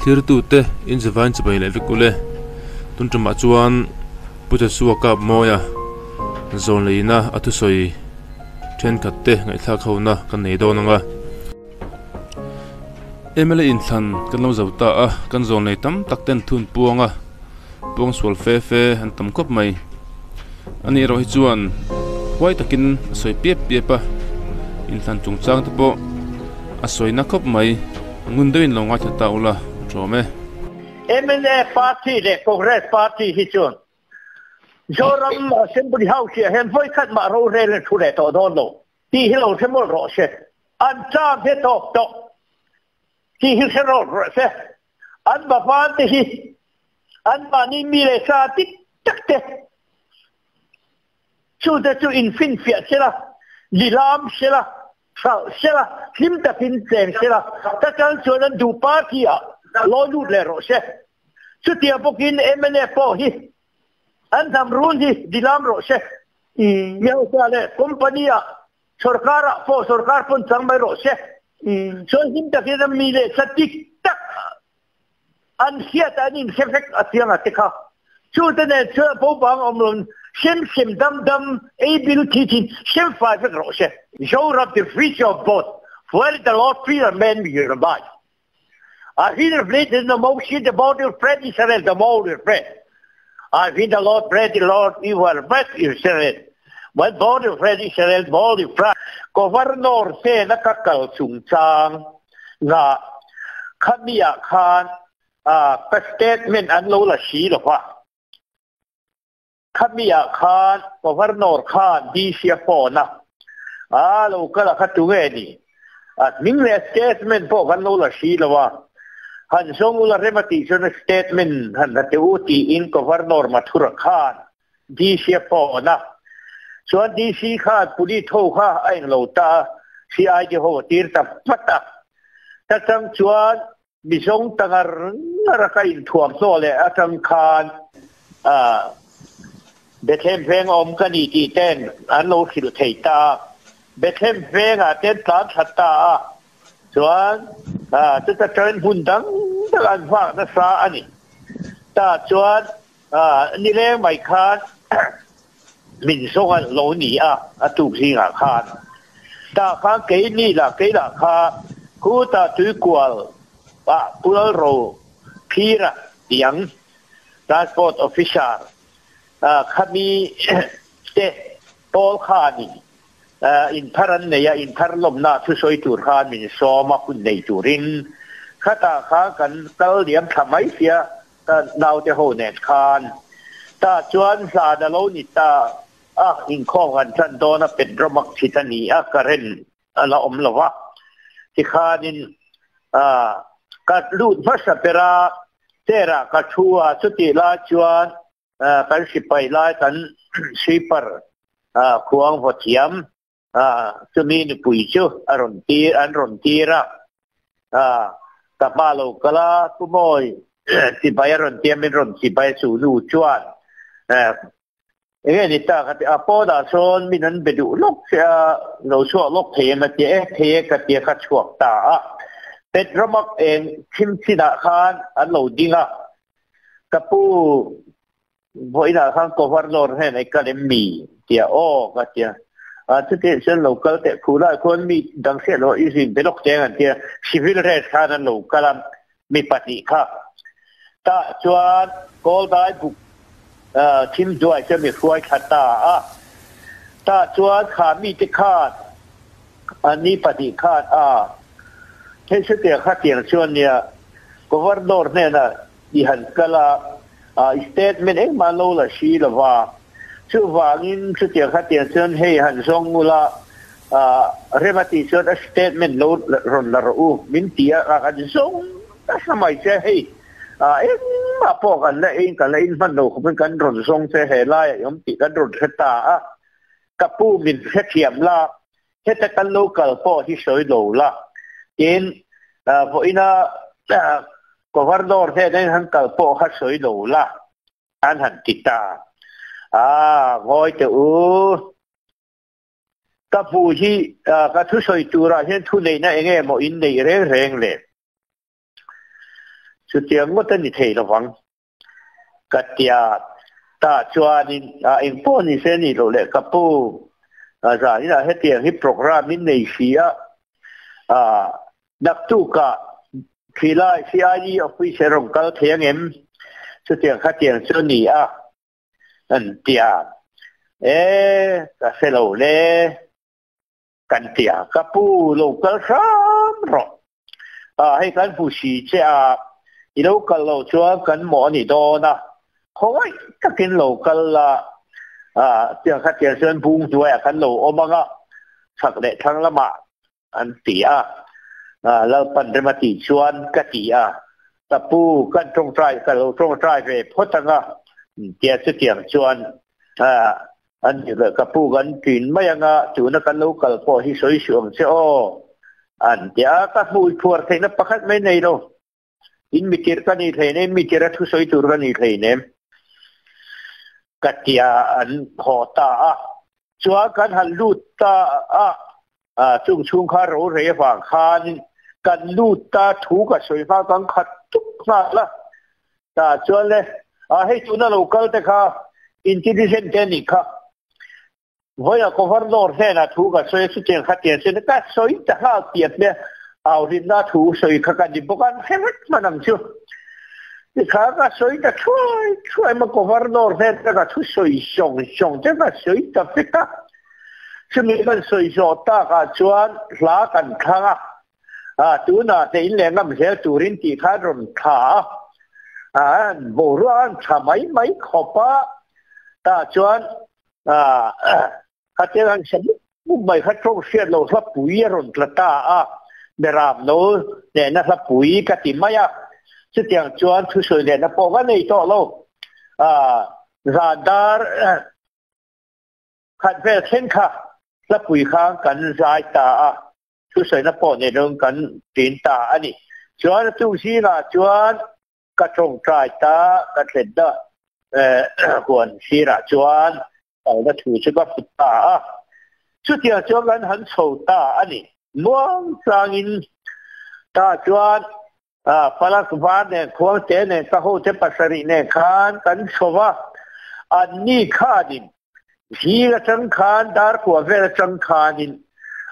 Thlirtute in zavain chibai leh vek ule. Tun tumah chuan Pu Joshua Kap Mawia zawn leina a thusawi thenkhat te ngaihthlak hona kan nei dawn ang a. MLA inthlan kan lo zo ta a, kan zawn lei tam tak ten thun puang a, puang sual fe fe an tam khawp mai. Ani erawh hi chuan huai takin a sawi piap piap a, inthlan chungchang te pawh a sawi na khawp mai. Ngun deuhin lo ngaithla ta ula a ṭawm e. Mnf party leh Congress party hi chuan Zoram Assembly House ah hian vawikhat mah rorel an thu leh tawh dawn lo tih hi lo hre mawlh rawh se. An term hi a tawp tawh tih hi hre rawh rawh se. An bavante te hi anmahni mi leh sa dik tak te chute chu infinfiah sela, lilam sela, Hralh sela, hlim takin cheng sela, ka kal chuan an duh party ah lawi lut leh rawh se. Chutiang bawkin mnf pawh hi an hnam run hi dilam rawh se. Mi hausa leh company ah sorkar ah pawh sorkar pawn chang mai rawh se. Chuan hlim takin an mi leh sa dik tak an hriat an inhre vek a chiang a te kha. Chute nen chuan a bopang awm lo sem sem dam dam ei bil thi thin sem fai vek rawh se. Zoram the future of both where the Lord fear and man will abide. I feel the blade in the motion the body of friend Israel the mold of friend. I feel the Lord bread the Lord you will bread Israel. When body of friend Israel body of friend Governor se na ka kal chung chang nga khami ah khan ka statement an lo la si lo va. Khami ah khan Governor khan DC a phone a, a lo kal a kha tu nge ni? A hming leh a statement pawh kan lo la si lo a. Han zawng ula rem a tih chuan a statement han la teh u tiin Governor Mathura khan DC a phone a. Chuan DC khan police ho kha a englo ta a, CID ho a tir ta vat a. Ta chang chuan Mizawng ta ngar ngar a ka inthuamhnaw leh atang khan Bethlehem veng a awm ka ni tih ten an lo hrilh thei ta a. Bethlehem vengah ten tlan that ta a, chuan chuta train hmun dang dang an vak nasa a ni. Tah chuan nileng mai khan min zawng a lo ni a, a tuk zingah khan. Tah khan keini lah kei lah kha khutah tuikual ah Pu Lalro Phira tiang Transport Officer khami te pawl khanin inthar an nei a, inthar lawmna thusawi tur khan min sawm a hun nei turin khatah khan kan kal liam thla mai sia. Ka naute ho nen khan tah chuan zan a lo ni ta a, inkhawm kan chan dawn a, petromak chhit a ni a, current a la awm lo va, tikhanin ka lut hmasa ber a, chair ah ka thu a, chutih lai chuan kan sipai lai kan sweeper khuang vaw thiam chumi nupui chu a rawn tir an rawn tir a, ka hma lo kal a, Pu Mawi chibai a rawn tia min rawn chibai a chu nu chuan enge ni ta ka ti a, pawnah sawn min an be duh lawk che a, lo chhuak lawk thei em a tia e, thei e ka tia ka chhuak ta a, Petromak eng thim chinah khan an lo ding a, ka pu Vawiinah khan Governor hnenah i kal em mi? tia aw ka tia. A chutih chuan lo kal teh khu lai khuan mi dang hriat loh i zin be lawk teng an tia. Civil rate khan an lo kal a, mi pahnih kha. Tah chuan Kawldai buk thim duai chuan mi hruai thla ta a. Tah chuan kha mite khan ni pahnih khan a hei chutiang khatiang chuan nia Governor hnenah i han kal a, statement engmah lo la hri lo va, chuvangin chutiang khatiang chuan hei han zawng ula, rem a tih chuan a statement lo rawn la rawh u min ti a, kan zawng nasa mai che hei engmah pawh kan la in kan la in hman lo khawpin kan rawn zawng che he laiah i awm tih kan rawn hre ta a, ka pu min hrethiam la, Heta kan lo kal pawh hi sawi lo la, tin vawiina Governor hnena in han kal pawh kha sawi lo la, an han ti ta. A, ngawi teh u. Ka hmuh hi ka thusawi turah hian thuneihna eng nge maw in neih reng reng le? Chutiang ngawt a ni thei lovang. Ka tia tah chuanin a engpawh ni se nih loh leh ka pu zaninah hetiang hi programme in nei si a, naktukah khilai CID office a rawn kal thei angem? Chutiang khatiang chu a ni a, an tia. E, ka hre lo le. Kan tia, ka pu lo kal hram rawh. A, hei kan hmu si che a, i lo kal loh chuan kan mawh a ni dawn a, khawngaih takin lo kal la, a, tiang khatiang chuan bung hnuaiah kan lo awm ang a, chhak leh thlang lamah an ti a, a, Lalpan rem a tih chuan ka ti a, ka pu kan tawngtai ka lo tawngtai ve phawt ang a, tia chutiang chuan, a, A ni le, ka pu kan ṭin mai anga tuna kan lo kal pawh hi sawi suh ang che aw. An ti a, ka hmui phuar theihna pakhat mai nei lo. In mitirh ka ni thei nem, mitirh a thusawi tur ka ni thei nem. Ka ti a, an haw ta a. Chuan kan han lut ta a, chung chhung kha ro rei avang khanin kan lut ta thu ka sawi hma kan khat tuk nghal a. Tah chuan le, a hei tuna lo kal te kha intelligent te a nih kha. Vawiah Governor hnenah thu ka sawi a, chutiang kha tiang chuan ka sawi ta nghal piap mai a, au rinna thu sawi kha ka ni bawk a, an hre vek hman ang chu. Tikha ka sawi ta thuai thuai mai, Governor hnena ka thu sawi zawng zawng te ka sawi ta vek a. Chumi kan sawi zawh takah chuan hla kan thlang a. A, tunah te in leh ngam zel turin tih khan rawn thla a, a boruak an tha mai mai khawp a, tah chuan a khatia han hre mup mup mai kha tawng hriat loh hlapui a rawn tla ta a, Beram no nena hlapui ka ti mai a, chutiang chuan thusawi lehna pawh ka nei tawh lo, a zan dar. Khat vel thleng kha hlapui khan kan zai ta a, thusawina pawh nei loin kan tin ta a ni. Chuan a chung zingah chuan ka tawngtai ta, ka thlenna huan sirah chuan kalna thu chu ka hmu ta a. Chutiang chuan kan han chho ta a ni. Muangchangin tah chuan Palak var nen Khuangte nen ka hote pasarih nen khan kan chho va, anni khanin zing atang khan dar kua vel atang khanin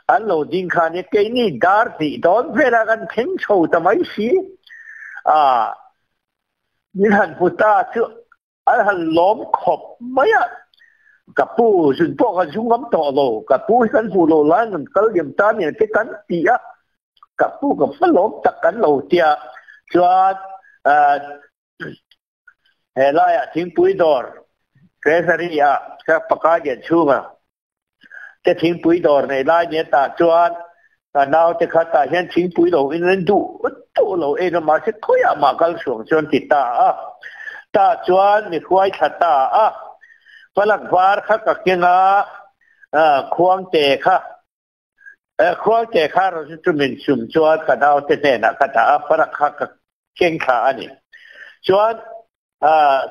an lo ding khan keini dar hnih dawn velah kan thleng chho ta mai si a, min han hmu ta chu An han lawm khawp mai a, ka pu zun pawh kan zu ngam tawh lo, ka pu hi kan hmuh loh laiin kan kal liam ta nen te kan ti a, ka pu ka hma lawm tak kan lo tia chuan he laiah thingpui dawr treasury ah ka paka lian chhunga te thingpui dawr nei lai nia tah chuan ka naute kha tah hian thingpui lo in an duh duh lo en a mahse khawiah mah kal suang chuan ti ta a tah chuan mi hruai thla ta a palak var kha ka keng a khuangte kha khuangte kha rawn chu min chum chuan ka naute hnenah ka dah a palak kha ka keng thla a ni chuan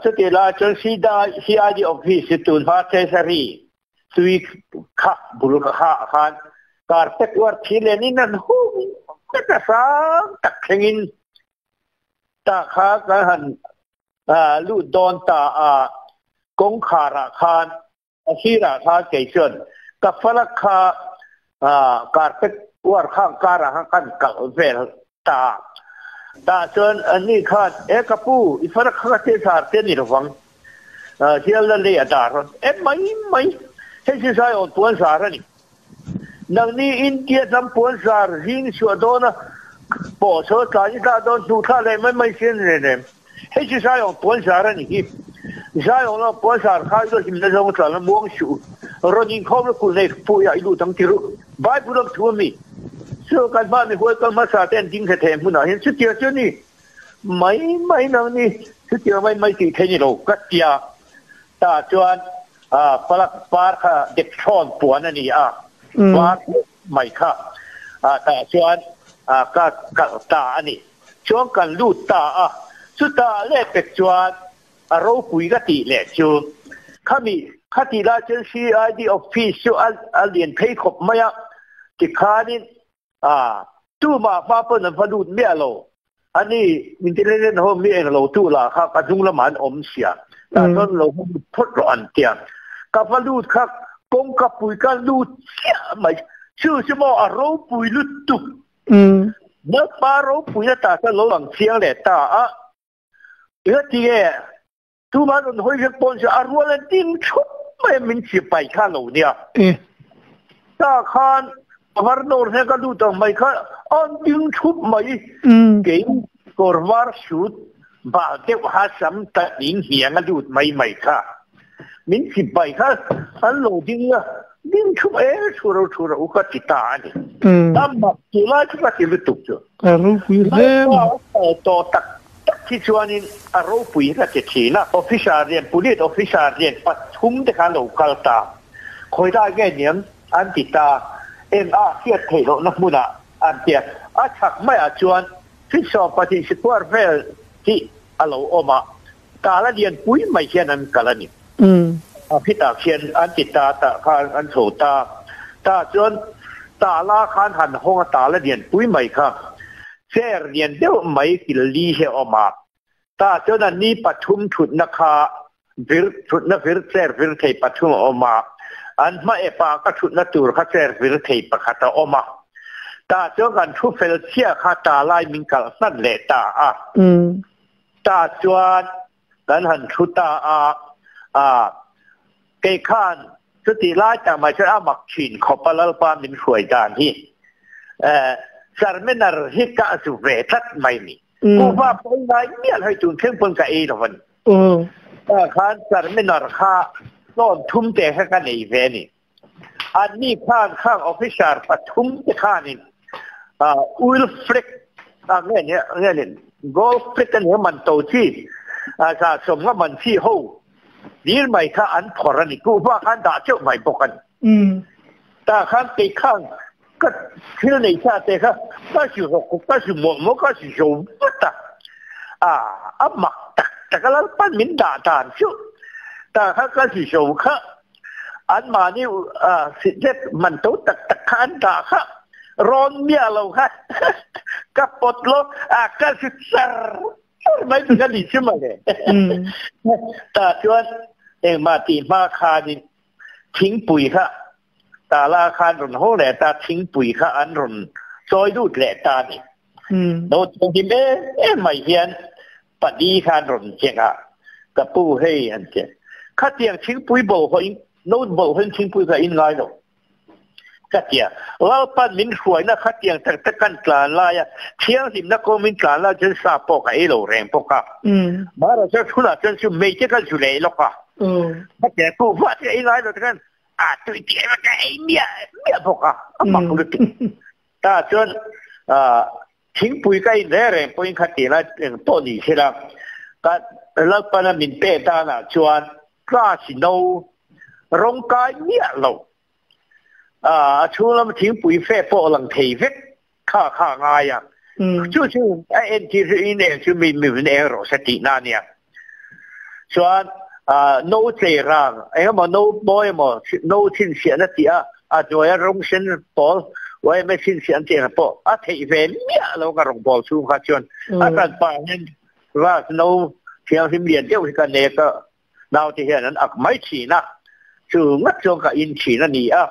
Chutih lai chuan CID office hi tun hma Treasury tui kha bul kha khan carpet uar thi len in an hung vek a sang tak thleng in tah kha kan han lut dawn ta a kawngkhar ah khan a sirah khan kei chuan ka falak kha carpet uar khang karah khan kan kalh vel ta tah chuan ani khan e ka pu i falak kha ka thil thar te a ni lovang hial la lei a dar rawn e mai mai hei chu Zion puan zar a ni nangni India hnam puan zar zing chhuah dawna pawh saw tlai i tlah dawn hnuh thlah leh mai mai si a ni reng. Hei chu Zion puanzar a ni hi. Zion a puanzar kha i lo hlimna zawng tlan a muang suh u. Rawn inkhawm la kulh nei puiah i lut ang ti ru. Bible lam thu a mi. Chu kan hma mi huai kal hmasa te an ding hre thei hmunah hian chutiang chu a ni. Mai mai nang ni chutiang mai mai tih theih ni lo ka tia. Tah chuan palak par kha dekthawn puan a ni a. Par mai kha tah chuan ka kalh ta a ni. Chuan kan lut ta a, chutah leh pek chuan a ropui ka tih leh chu khami khatih lai chuan CID office chu a lian phei khawp mai a, tikhanin tumah hma pawn an va lut miah lo. Ani intelligence ho mi eng lo tu lah kha ka hnung lamah an awm sia. Tah chuan lo hmu phawt rawh an tia. Ka va lut kha kawngka pui ka lut chiah mai. Chu chu maw a ropui lutuk. Lalpa ropui na tah chuan lo lang chiang leh ta a. Engati nge Tuma rawn hawi vek pawn chu a rual a ding thup mai a, min chipai kha lo nia. Ta khan Governor hian ka lut ang mai kha an ding thup mai. Kei kawr var suit bal deuh ha sam ta ding hniang a lut mai mai kha. Min chipai kha an lo ding a, ding thup e thu ro thu ro u ka ti ta a ni. A mak tu lai chu ka ti lutuk chu. A ropui hle mai. Tawh tak Tak hi chuanin a ropui ka ti thin a, officer lian, police officer lian pathum te khan lo kal ta, khawi lai nge niang an ti ta, eng a hriat theih lohna hmunah an ti a, a chhak maiah chuan feet 12 square vel hi a lo awm a, tala lian pui mai hian an kal a ni. A khitah khian an ti ta tah khan an chho ta, tah chuan tala khan han hawng a tala lian pui mai kha Chair lian deuh mai kil li hi a awm a, tah chuan a ni pathum thutna kha vir thutna vir chair vir thei pathum a awm a, an hma epah ka thutna tur kha chair vir thei pakhat a awm a, tah chuan kan thu fel chiah kha ta lai min kalh hman leh ta a, tah chuan kan han thu ta a, a kei khan chutih lai tak mai chuan a mak thin khawp a Lalpa min hruai dan hi Charminar hi ka a zu ve tlat mai ni. Kuhva pawh ei ngai mial hei tun thleng pawn ka ei lo a ni. Tah khan Charminar kha tlawn thum te kha ka nei ve a ni. Anni khan khang officer pathum te khanin oil flick a nge ni nge ni gold flick a ni man to chi za sawm nga man chi ho dil mai kha an phawrh a ni kuhva khan dah teuh mai bawk a ni. Tah khan kei khan ka thil nei sa te kha ka si rawk ka si mawlh mawlh ka si zo vat a a a mak tak tak a Lalpan min dah dan chu tah khan ka si zo kha an mahni sitlet man to tak tak kha an dah kha rawn miah lo kha ka pawt lo a ka si char char mai chu ka ni chu mawle tah chuan engmah tih hma khanin thingpui kha Tala khan rawn haw leh ta, thingpui kha an rawn chawi lut leh ta a ni. No thianghlim em em mai hian pali khan rawn cheng a, ka pu hei an ti. Khatiang thingpui bawlhhlawh in, no bawlhhlawh in thingpui kha in ngai lo. Ka ti a, Lalpan min hruaina khatiang tak tak kan tlan lai a, thianghlimna kawng min tlan lai chuan sa pawh ka ei lo reng bawk a. Maharaja thunah chuan chu mei te ka zu leh lawk a. Khatiang kuhva te ei ngai lo te khan a tui tih em ka ei miah miah bawk a a mak lutuk ta chuan thingpui ka in reng reng pawhin kha tih lai eng pawh ni se la ka Lalpana min pek danah chuan class no rawng kai miah lo a chhung lam thingpui fe pawh lang thei vek kha kha ngai a chu chu a entir chu in eng chu mi mi min eng rawh se tih na nia chuan no chei rang engemaw no mawi emaw no chhinchhiahna tih a a hnuaia rawng sen pawl yma chhinchhiah an tih ang pawh a theih ve miah lo ka rawngbawl chhung kha chuan a hran pah hian glass no thianghlim lian deuh hi ka nek a Naute hian an ak mai thin a, chu ngat chuan ka in thin a ni a.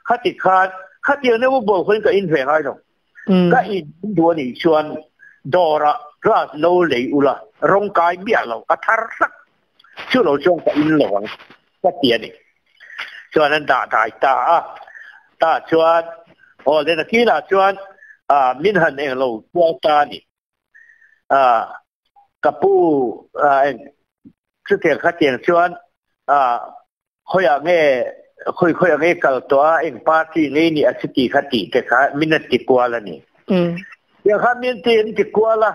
Khati khan, khatiang deuh bawlh khawiin ka in ve ngai lo. Ka in duh a nih chuan dawrah glass no lei ula, rawng kai miah lo, a thar hlak. Chu lo chuan ka in lo ang, ka ti a ni. Chuan an dah dai ta a. Tah chuan, aw le nakinah chuan min han englo kual ta a ni. Ka pu chutiang khatiang chuan khawiah nge khawi khawiah nge kal tawh a eng party nge nih a chuti kha tih te kha min an ti kual a ni. Tiang khan min ti an ti kual a,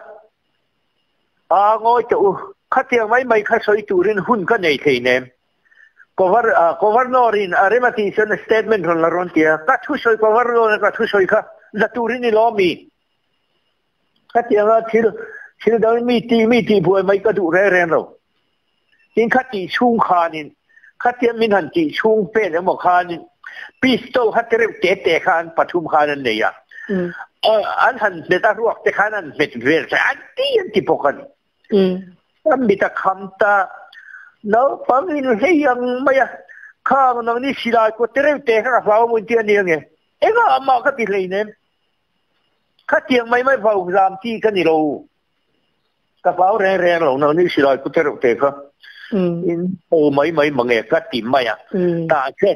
a ngawi tawh u khatiang mai mai kha sawi turin hun ka nei thei nem. Governor in a rem a tih chuan statement rawn la rawn ti a, ka thusawi governor ka thusawi kha la turin i lawm mi. Khatianga thil thil dang mi tih mi tih buai mai ka duh reng reng lo. Tin kha tih chhung khanin khatia min han tih chhung pen emaw khanin pistol kha te reuh te te kha an pathum khan an nei a. An han hmet a ruak te khan an hmet vel che an ti an ti bawk a ni. Ka mit a kham ta. Naupang in hlei ang mai a, khang nang ni silai kawt te reuh te kha ka hlau maw inti a nia nge? Engah amah ka ti hleinem. Khatiang mai mai vau zam chi ka ni lo. Ka hlau reng reng lo nang ni silai kawt te reuh te kha. In ho mai mai mange ka ti mai a. Tah che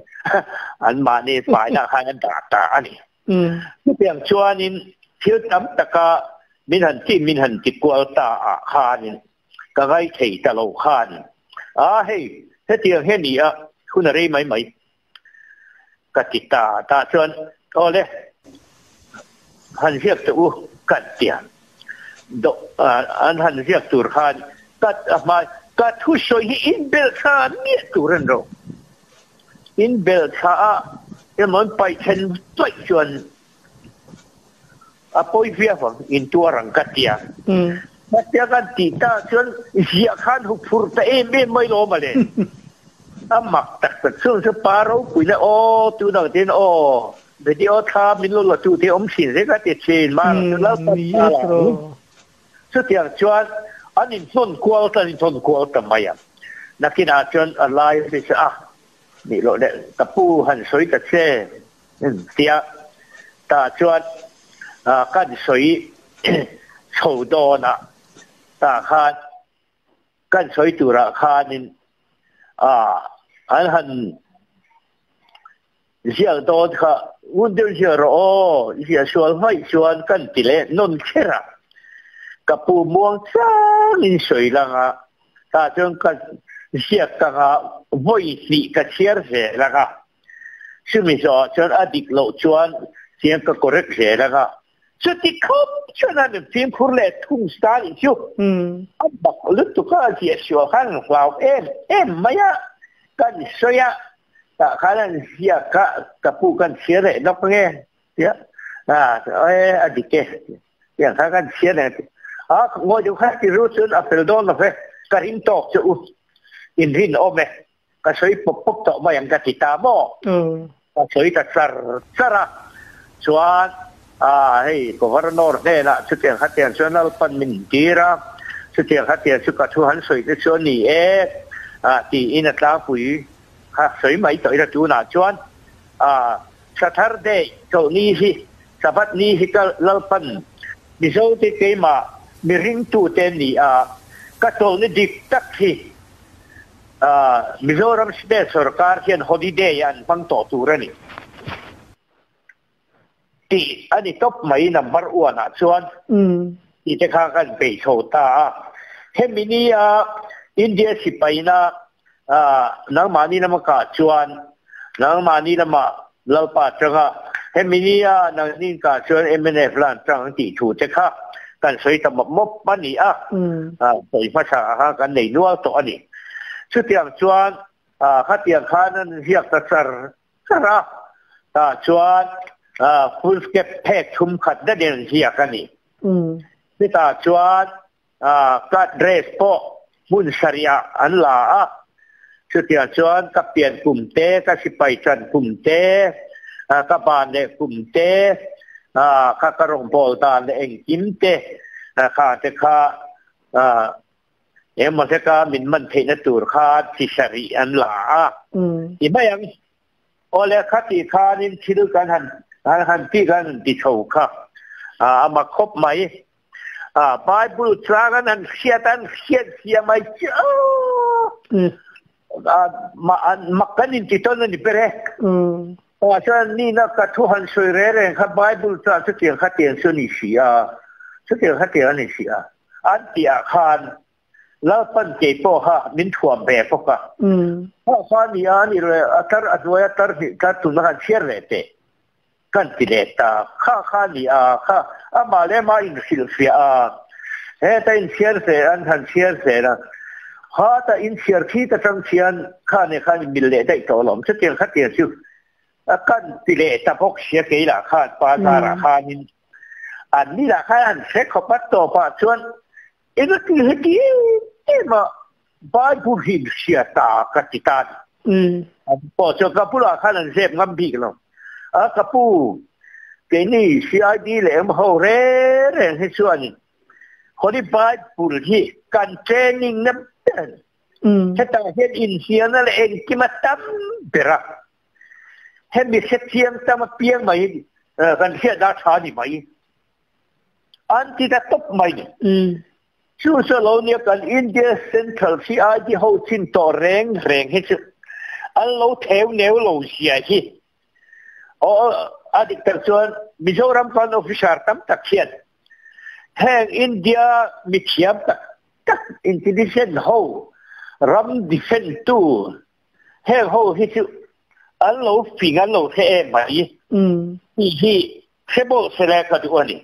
an mahni faina khan an dah ta a ni. Chutiang chuanin thil tam taka min han ti min han ti kual ta ah khanin ka ngai thei ta lo khan a hei hetiang hian ni a hun a rei mai mai ka ti ta tah chuan awle han ziak teh u ka ti a an han ziak tur khan ka a hmai ka thusawi hi inbelh tha miah tur a ni lo. In belh thla a emaw an paih then tuaih chuan a pawi viau ang, in tuar ang ka ti a. Khatia kan tih ta chuan ziah khan hu phur ta em em mai lawm a le. A mak tak tak chung chu pa ropuina aw tunang te hian aw video thla min lo la tu te awm thin zek a ti thin mah chu Lalpan ta la ang. Chutiang chuan an inhnawn kual ta, an inhnawn kual ta mai a. Nakinah chuan a lai a ti a, nih loh leh ka pu han sawi ta che tia tah chuan kan sawi chho dawn a, tah khan Kan sawi turah khanin an han ziak dawn kha ngun deuh ziak rawh aw, ziah sual hmaih chuan kan ti leh nawn kher a. Ka pu muang changin sawi lang a, tah chuan ka ziak kang a, vawi hnih ka chhiar zel ang a. Chumi zawhah chuan a dik loh chuan chiang ka correct zel ang a. Chuti khawp chuan an fimkhur leh thung sa nih chu a bak lutuk a, ziah sual khan an hlau em em mai a, kan sawi a, tah khan an ziak a, ka pu kan chhiar leh nawk nge tia e a dik e tiang khan kan chhiar leh a, ngawi deuh khan ti ru chuan a fel dawn lo ve, ka ring tawk che u, in rinawm e. Ka sawi pawp pawp tawh mai ang ka ti ta maw? Ka sawi ta char char a, chuan ah hei Governor hnenah chutiang khatiang chuan Lalpan min tir a, chutiang khatiang chu ka thu han sawi te chu a ni e ah tiin a tlangpui kha sawi mai tawh ila tunah chuan ah Saturday chawlhni hi Sabbath ni hi ka Lalpan Mizote keimah miringtute ni a ka chawlhni dik tak hi Mizoram State sorkar hian holiday an hmang tawh tur a ni tih a ni tawp mai number one ah chuan tih te kha kan bei chho ta a. Hemi ni a India sipaina nangmahni lama kah chuan nangmahni lama Lalpa atanga hemi ni a nangni inkah chuan mnf lan tang tih thu te kha kan sawi ta mawp mawp a ni a, sawi hmasa ah khan kan nei nual tawh a ni. Chutiang chuan khatiang khan an ziak ta char char a, tah chuan full step phek thum khat daih an ziak a ni. Chutah chuan Ka dress pawh hmun sarih ah an la a, chutiang chuan ka pian kum te, ka sipai chan kum te, ka ban leh kum te, kha ka rawngbâwl dan leh engkim te kha te kha engemaw hleka min man theihna tur kha chi sarih an la a ti mai ang. Awle khati khanin thil kan han han tih kan han ti chho kha a mak khawp mai. A Bible chang an han hriat an hriat sia mai chu a mak kan inti tawn a ni ber e. Ah chuan nina ka thu han sawi reng reng kha Bible chang chutiang khatiang chu a ni si a, chutiang khatiang a ni si a. An tihah khan Lalpan kei pawh kha min thuam ve bawk a. Kha kha a ni a, a ni lo e, a tar a hnuai a tar hnih tar tumna khan chhiar leh teh. Kan ti leh ta. Kha kha a ni a, kha amah leh amah inhrilhfiah a, heta inchhiar zel an han chhiar zel a, khata inchhiar khi ta tang khian kha nen khan inmil leh daih tawh alawm. Chutiang khatiang chu kan ti leh ta bawk sia kei lah khan pa zarah khanin an ni lah khan an hre khawp a, tawpah chuan engati heti em em a Bible hi inhria ta ka ti ta a ni. An pawh chuan ka bulah khan an zep ngam bik lo. A ka pu, Keini CID leh eng ho reng reng hi chuanin Holy Bible hi kan training na ber a ni. Hetah hian inhliamna leh engkim a tam ber a. Hemi hrethiam tam apiang mai hi kan hriatna a tha a ni mai. An ti ta tawp mai ni. Chu chu lo nia kan India Central CID ho chin tawh reng reng hi chu an lo theu neu lo zia hi. Aw a dik tak chuan Mizoram kan officer tam tak hian heng India mithiam tak tak intelligent ho ram defend tu heng ho hi chu an lo fing an lo hre em mai tih hi hre bawk se le ka duh a ni.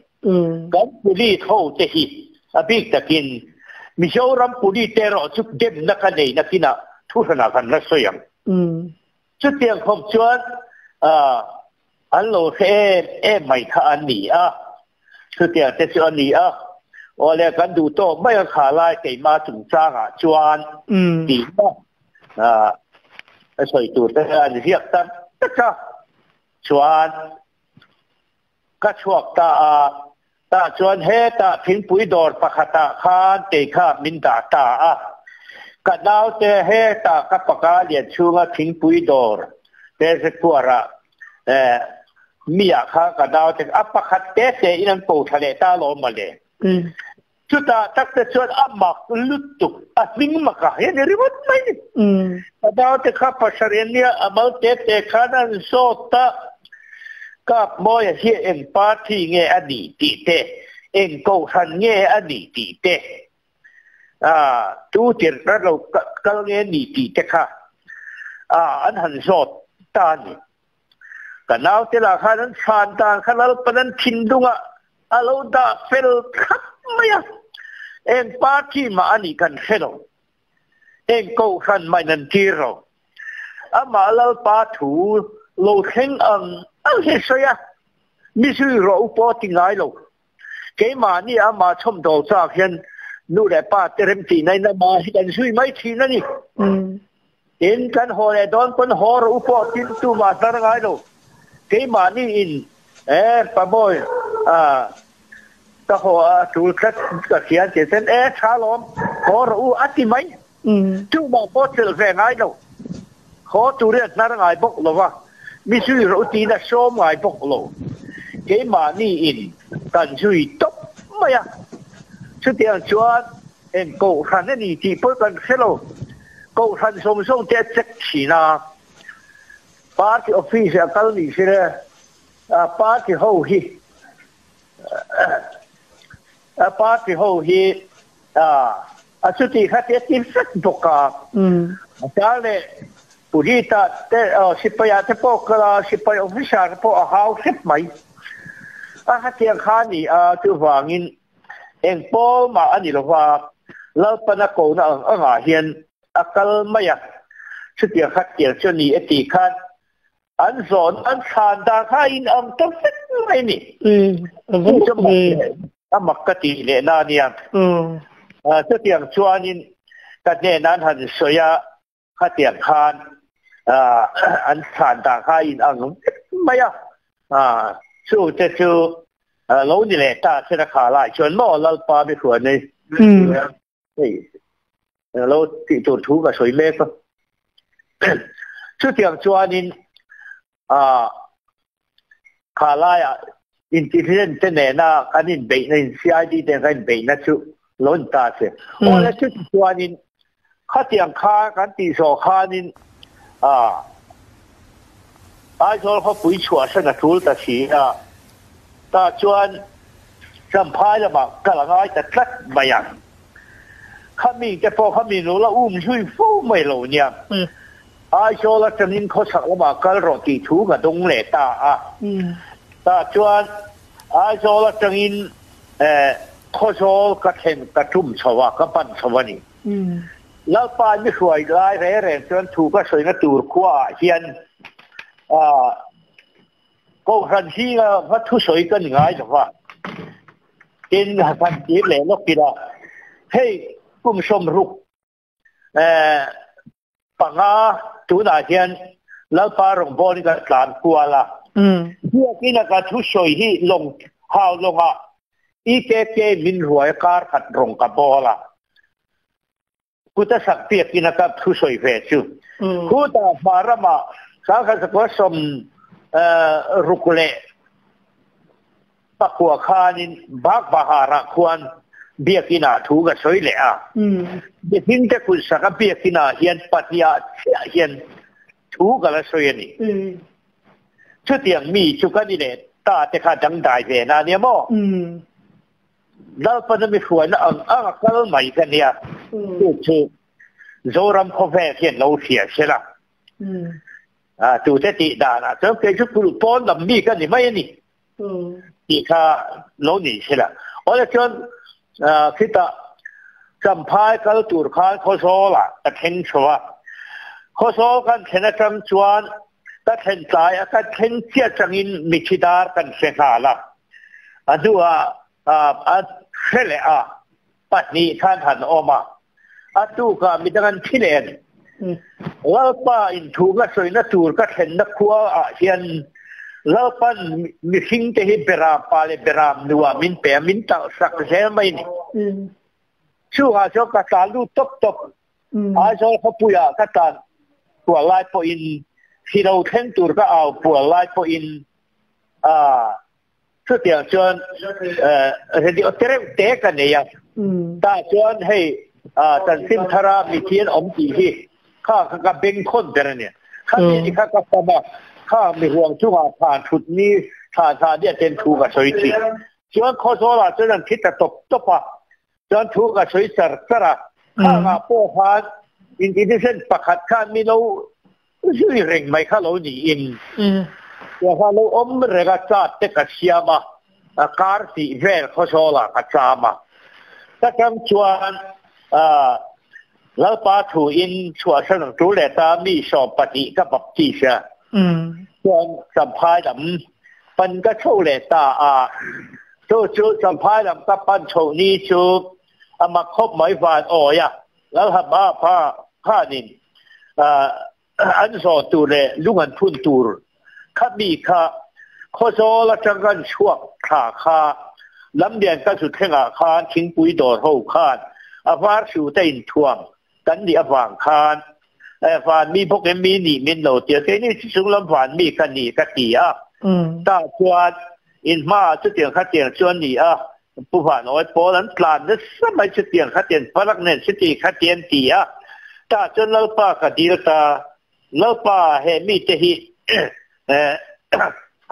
Kan police ho te hi a bik takin Mizoram police te erawh chu demna ka nei nakinah thuhranah kan la sawi ang. Chutiang khawp chuan an lo hre em em mai kha an ni a, chutiang te chu a ni a, awle kan duh tawk mai a kha lai keimah chungchangah chuan tih a sawi tur te an ziak tak tak a, chuan ka chhuak ta a, tah chuan hetah thingpui dawr pakhatah khan kei kha min dah ta a, ka naute hetah ka paka lian chhunga thingpui dawr te zekuarah eh miah kha ka naute a pakhat te te in an ko thla leh ta alawm mawle. Chutah tak te chuan a mak lutuk, a hming mak a hian i ringawt mai ni. Ka naute kha pasarih ania, a mal te te khan an zawt a, Kap Mawia hi eng party nge a nih tih te, eng kohhran nge a nih tih te, tu tirh lo kal nge a nih tih te kha an han zawt ta a ni. Ka naute lah khan an chhan dan kha Lalpan an thinlungah a lo dah fel thlap mai a, eng party mah a nih kan hre lo, eng kohhran mah in an tir lo. Amah Lalpa thu lo thleng ang ang hi sawi a, mi zui rawh u pawh ti ngai lo. Keimahni amah chhawmdawl chak hian nu leh pa te remtihna in amah hi kan zui mai thin a ni. Tin, kan haw leh dawn pawn haw rawh u pawh tin tumah hnar ngai lo. Keimahni in e Pabawi ah ka haw a tul tlat ka hria tih chuan e tha lawm haw rawh u a ti mai. Tumah pawh chelh ve ngai lo. Haw turin a hnar ngai bawk lo va, mi zui rawh u tiin a sawm ngai bawk lo. Keimahni in kan zui tawp mai a. Chutiang chuan eng kohhran a ni tih pawh kan hre lo. Kohhran zawng zawng te a check thin a, party office a kal ni se le, party ho hi party ho hi a chuti kha te a ti vek bawk a, a tar leh Puhita te sipai ah te pawh kal a, sipai officer te pawh a hau hrep mai. A hetiang kha a ni a, chuvangin Eng pawl mah a ni lo va, Lalpan a kohna ang angah hian a kal mai a, chutiang kha tiang chu a ni e tih khan an zawn an thlan dan kha a inang ta vek mai a ni. Chu chu a mak ka tih leh na a nia. Chutiang chuanin ka hnenah an han sawi a, Khatiang khan an thlan dan kha a inang vek mai a, chu te chu lo ni leh ta se na kha lai chuan maw Lalpa mi hruai nei hei lo tih tur thu ka sawi mek a. Chutiang chuanin kha laiah intelligent te nena kan inbeihna in CID te kan inbeihna chu lo ni ta che. Awle chuti chuanin khatiang kha kan tih zawh khanin Aizawl khawpui chhuahsan a tul ta si a, tah chuan Champhai lamah kal a ngai ta tlat mai ang. Khami te pawh kha mi lo la um zui fo mai lo nia. Aizawl atangin khawchhak lamah kal rawh tih thu ka dawng leh ta a. Tah chuan Aizawl atangin Khawzawl ka thlen ka tum chho a, ka pan chho a ni. Lalpa mi hruai lai reng reng chuan thu ka sawina tur khuaah hian Kohhran zinga va thusawi ka ni ngai lo va. Tin, han tir leh lawk ila, hei kum 60 panga tunah hian Lalpa rawngbawlin ka tlan kual a. Biakina ka thusawi hi lawng hau lawngah EKK min ruai kar khat rawng ka bawl a. Kuta sak biakina ka thusawi ve chu. Khuta hma ramah sangkhat sakua sawm ruk leh pakua khanin Bagbahar-ah khuan biakinah thu ka sawi leh a. Mihringte kut saka biakinah hian pahniah chiah hian thu ka la sawi a ni. Chutiang mi chu kan i leh ta te kha dangdai ve na nia maw? Lalpana mi hruaina ang ang a kal mai ka nia. Chu chu Zoram khawvel hian lo hria se la. Tute tih danah chuan kei chu kulh pawn lam mi ka ni mai a ni tih kha lo ni se la. Awle chuan khitah Champhai kal tur khan Khawzawlah ka thleng chho a. Khawzawl kan thlen atang chuan ka thlen tlai a, ka thleng chiah changin mithi dar kan hre nghal a. A hnuah a hre leh a, pahnih khan han awm a. A tukah midang an thi leh a ni. Lalpa inthu ka sawina tur ka thlenna khua ah hian Lalpan mihring te hi beram pa leh beram nu ah min pe a, min talh sak zel mai a ni. Chungah chuan ka tlan lut tawp tawp. Aizawl khawpui ah ka tlan kual lai pawhin, hilo thleng tur ka au kual lai pawhin Chutiang chuan radio te reuh te ka nei a, tah chuan hei chanchin thara mithi an awm tih hi kha kha ka beng khawn ber a nia. Kha mi ni kha ka pam a, kha mi huang chungah thlan thut ni thlan thlah diah ten thu ka sawi thin. Chuan Khawzawlah chuan an thi ta tawp tawp a, chuan thu ka sawi char char a, khangah pawh khan institution pakhat khan mi lo Zui reng mai kha lo niin tia kha lo awm reng a, chat te ka siam a, a kar tih vel khawsawlah ka cham a. Ka chang chuan Lalpa thu in chhuahsan ang tul leh ta mi 12 ka baptist a, chuan Champhai lam pan ka chho leh ta a, chu chu Champhai lam ka pan chho ni chu a mak khawp mai van awi a. Lalhaba pa khanin an zawn tur leh lung an phun tur kha mi kha Khawzawl atang kan chhuak thla kha Lamlian ka zu thlengah khan thingpui dawr ho khan a var su te inthuam kan nih avang khan van mi bawk em mi nih min lo tia keini chu chunglam van mi ka ni ka ti a tah chuan in hmaah chutiang khatiang chuan ni a Pu Vanawi pawl an tlan nasa mai chutiang khatian palak nen chuti khatian ti a, tah chuan Lalpa ka dil ta, Lalpa he mite hi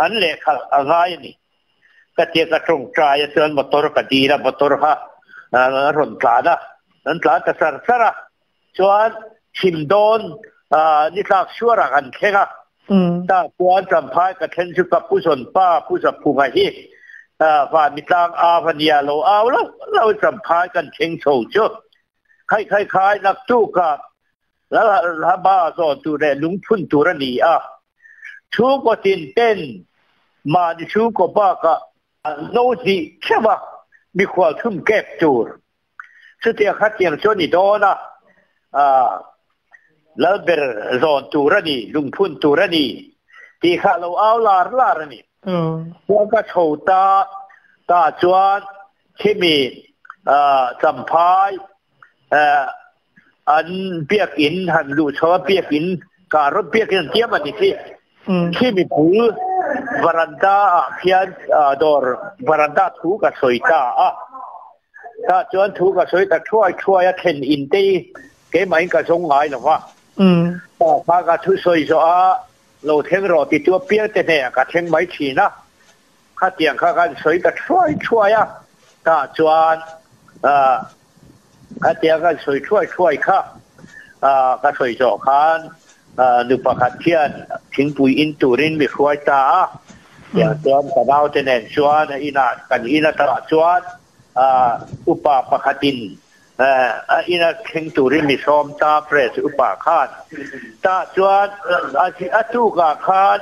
an lehkhalh a ngai a ni ka tia ka tawngtai a chuan motor ka dil a, motor kha a rawn tlan a, an tlan ta char char a, Chuan chhim dawn ni tlak suarah kan thleng a, tah chuan Champhai ka thleng chu ka pu zawn pa Pu Zaphunga hi Vanmi tlang au a nia lo au lo lo Champhai kan thleng chho chu khai khai khai naktukah Lalhaba zawn tur leh lungphun tur a ni a, chhungkaw tin ten mahni chhungkaw bakah no hnih theuh a mikhual thum kep tur. Chutiang khatiang chuan i dawn a, Lalber zawn tur a ni, lungphun tur a ni tih kha a lo au lar lar a ni. Chuan ka chho ta ta chuan khimi Champhai an biakinn han luh chho a, biakinn kah rawt biakinn an tiam a ni khi. Khimi bul varanda ah khian dawr varanda thu ka sawi ta a. Tah chuan thu ka sawi ta thuai thuai a, thlen in te hi keimah in ka zawng ngai lo va. Tah kha ka thu sawi zawh a, lo thleng rawh ti chu apiang te hnehah ka thleng mai thin a. Khatiang kha kan sawi ta thuai thuai a, tah chuan khatiang kan sawi thuai thuai kha ka sawi zawh khan nu pakhat hian thingpui in turin mi hruai ta a. Tiang chuan ka naute nen chuan a inah kan in atah chuan upa pakhatin a ina thleng turin mi sawm ta press upa khan tah chuan a tukah khan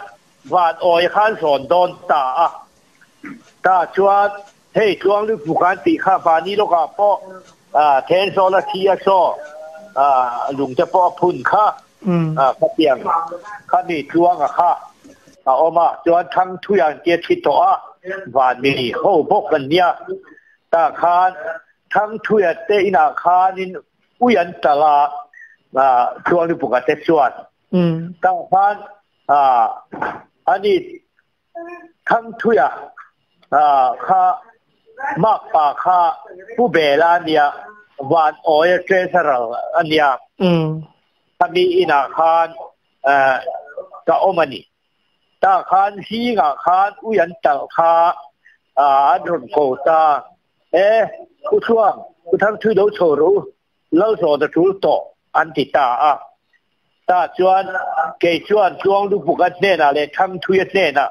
van awi khan zawn dawn ta a. Tah chuan hei Tluanglu buk an tih kha mahni lawkah pawh Thenzawl a thi a saw lungte pawh a phun kha khatiang khami Tluanga kha. A awm a, chuan Thangthuia an tia thi tawh a, van mi ho bawk an nia. Tah khan Thangthuia te inah khanin ui an talh a, Tluanglupuka te chuan. Tah khan ani Thangthuia kha makpa kha Pu Bela a nia, Van Awia Treasurer a nia. Khami inah khan ka awm a ni. Tah khan zingah khan ui an talh kha an rawn ko ta. E, U Thluang, U Thangthui lo chho rawh u, lo zawh na tul tawh an ti ta a. Tah chuan kei chuan Tluang Lupuka hnenah leh Thangthuia hnenah,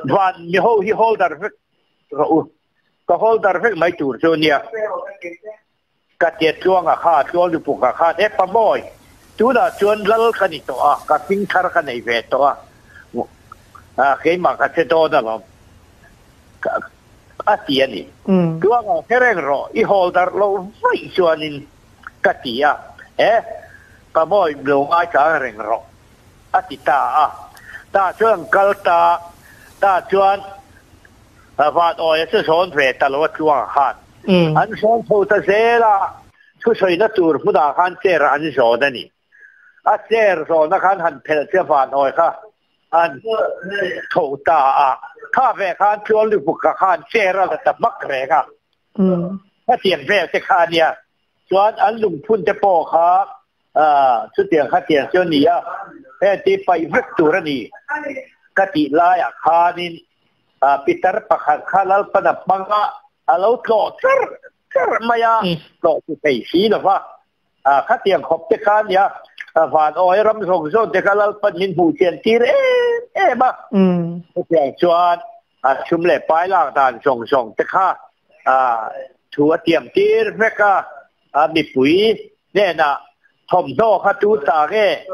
Van miho hi holder vek rawh u, ka holder vek mai tur chu a nia. Ka tia Tluanga kha, Tluang Lupuka khan, E Pamawi, tunah chuan lal ka ni tawh a, ka hming thar ka nei ve tawh a, keimah ka che dawn alawm, a ti a ni. Tluanga, hre reng rawh, i hawl darh loh vaih chuanin ka ti a, E Pamawi, lo ngaithla reng rawh, a ti ta a. Tah chuan an kal ta, tah chuan Van Awia chu zawn ve ta lo a Tluanga khan. An zawn tho ta zel a, thusawiina tur hmunah khan chair an zawn a ni. A chair zawna khan han phelh che Van Awi kha an tho ta a, kha ve khan Tluang Lupuka khan chair a la ta hmak reng a. Khatiang vel te kha a nia. Chuan an lungphun te pawh kha chutiang khatiang chu a ni a, heti paih vek tur a ni ka tih laiah khanin Pitar pakhat kha Lalpana hmanga a lo tlawh char char mai a, tlawh chu thei si lo va. Khatiang khawp te kha a nia, van awi ram zawng zawng te kha Lalpan min hmuh chian tir em em a. Chutiang chuan a chhum leh pai lak dan zawng zawng te kha thu a tiam tir vek a, mipui hnenah thawmhnaw kha tu ta nge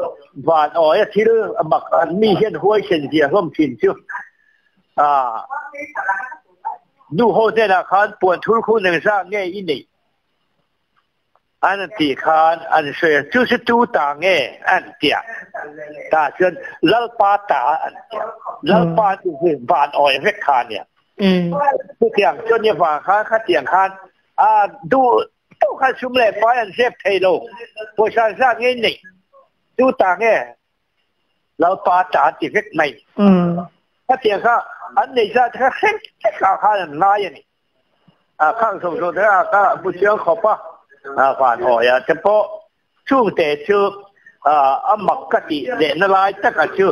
van awi a thil mak an mi hian huaisen zia hlawm thin chu nu ho hnenah khan puan thul khu neng zah nge i neih an an tih khan an sawi a chu chu tu ta nge an tia tah chuan Lalpa ta an tia Lalpa chu van awi vek kha nia chutiang chuan ni vang khan khatiang khan a duh tawk khan sum leh pai an zep thei lo pawisa zat ngei neih tu ta nge Lalpa ta an ti vek mai khatiang kha an nei zat kha hreng vek ah khan an ngai a ni a khang zawng zawng te ah ka bu chiang khawp a a van awi ah te pawh chungte chu a mak ka tih leh na lai taka chu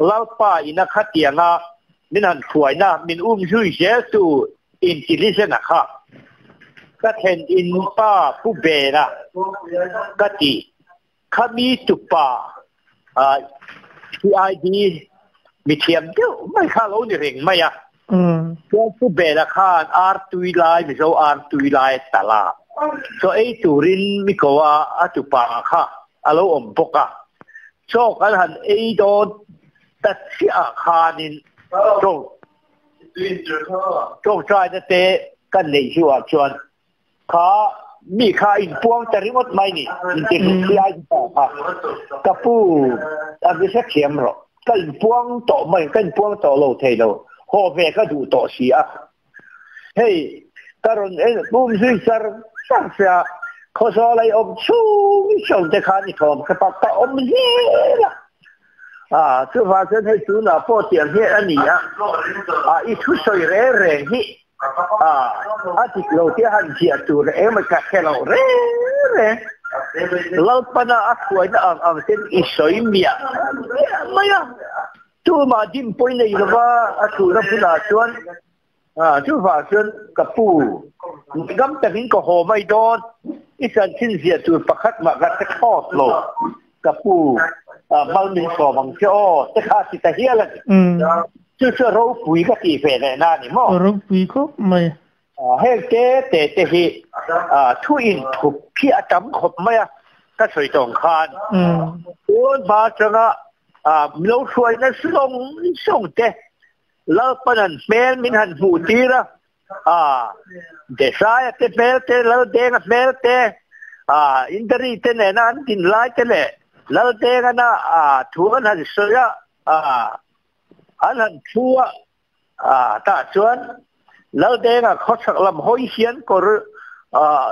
Lalpa ina khatianga min han hruaina min um zui zel tu intelligent a kha ka thlen in pa pu Bena ka ti khami tupa CID mithiam deuh mai kha lo ni reng mai a. Chuan Pu Bela khan ar tui lai, Mizo ar tui lai a talh a. Chaw ei turin mi ko a, a tupa kha a lo awm bawk a. Chaw kan han ei dawn ta chiah ah khanin chaw tawngtaina te kan neih hnuah chuan Kha mi kha inpuang ta ringawt mai ni, inti hriai ta kha. Ka pu, a vi hrethiam rawh. Ka inpuang tawh mai, ka inpuang tawh lo thei lo. Haw ve ka duh tawh si a. Hei, ka rawn en pum zui char char che a, khawzawl a i awm chhung chhung te khan i thawm kha pak ka awm zel a. A, chuvang chuan hei tunah pawh tiang hi a ni a, a i thusawi reng reng hi A, a dik lo te han ziah tur emaw ka hre lo reng reng. Lalpana a hruaina ang ang ten i sawi miah miah mai a. Tumah dim pawi nei lova a chhuna bulah chuan a, chuvang chuan ka pu, ngam takin ka haw mai dawn, i chanchin ziah tur pakhat mah ka hre thlawt lo, ka pu, mal min sawm ang che aw, te kha ti ta hial a ni. Chu chu ropui ka tih ve leh na a ni maw? Ropui khawp mai. Heng te te te hi thu inthup hi a tam khawp mai a, ka sawi tawng khan. Tun hma atanga lo hruaina zawng zawng te Lalpan an hmel min han hmuh tir a, Desai-a te hmel te, Laldenga hmel te, Indari te nena an din lai te leh Laldenga na thu an han sawi a, An han thu a, a tah chuan Laldenga khawchhak lam hawi hian kawr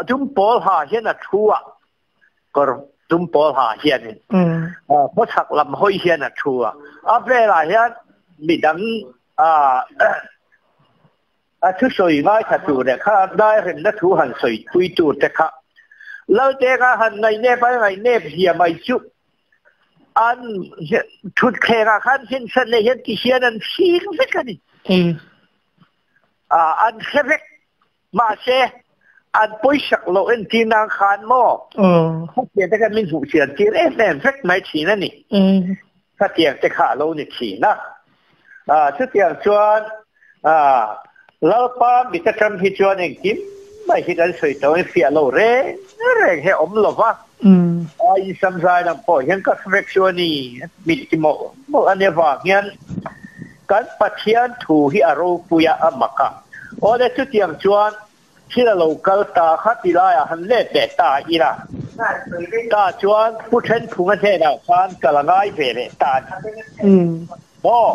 dum pawl ha hian a thu a, kawr dum pawl ha hianin khawchhak lam hawi hian a thu a, a velah hian midang a A thusawi ngaithla tur leh kha dairemna thu han sawi pui tur te kha Laltenga han ngaihnep a ngaihnep zia mai chu an thutthlengah khan hminsan leh hian ti hian an fing vek a ni. An hre vek. Mahse, an pawisak loh entir nan khan maw khatiang te khan min hmuh chian tir em em vek mai thin a ni. Khatiang te kha a lo ni thin a. Chutiang chuan Lalpa mit atang hi chuan engkim mai hi kan sawi tawh in fiah lo reng reng hi a awm lo va. In samzai lam pawh hian ka hre vek chu a ni mit ti mawlh mawlh a nia vang hian kan Pathian thu hi a ropui a, a mak a. Awle chutiang chuan Thil a lo kal ta kha ti laiah han let leh ta ila. Ta chuan Pu Thenphunga hnenah khan kal a ngai ve leh ta a ni. Maw?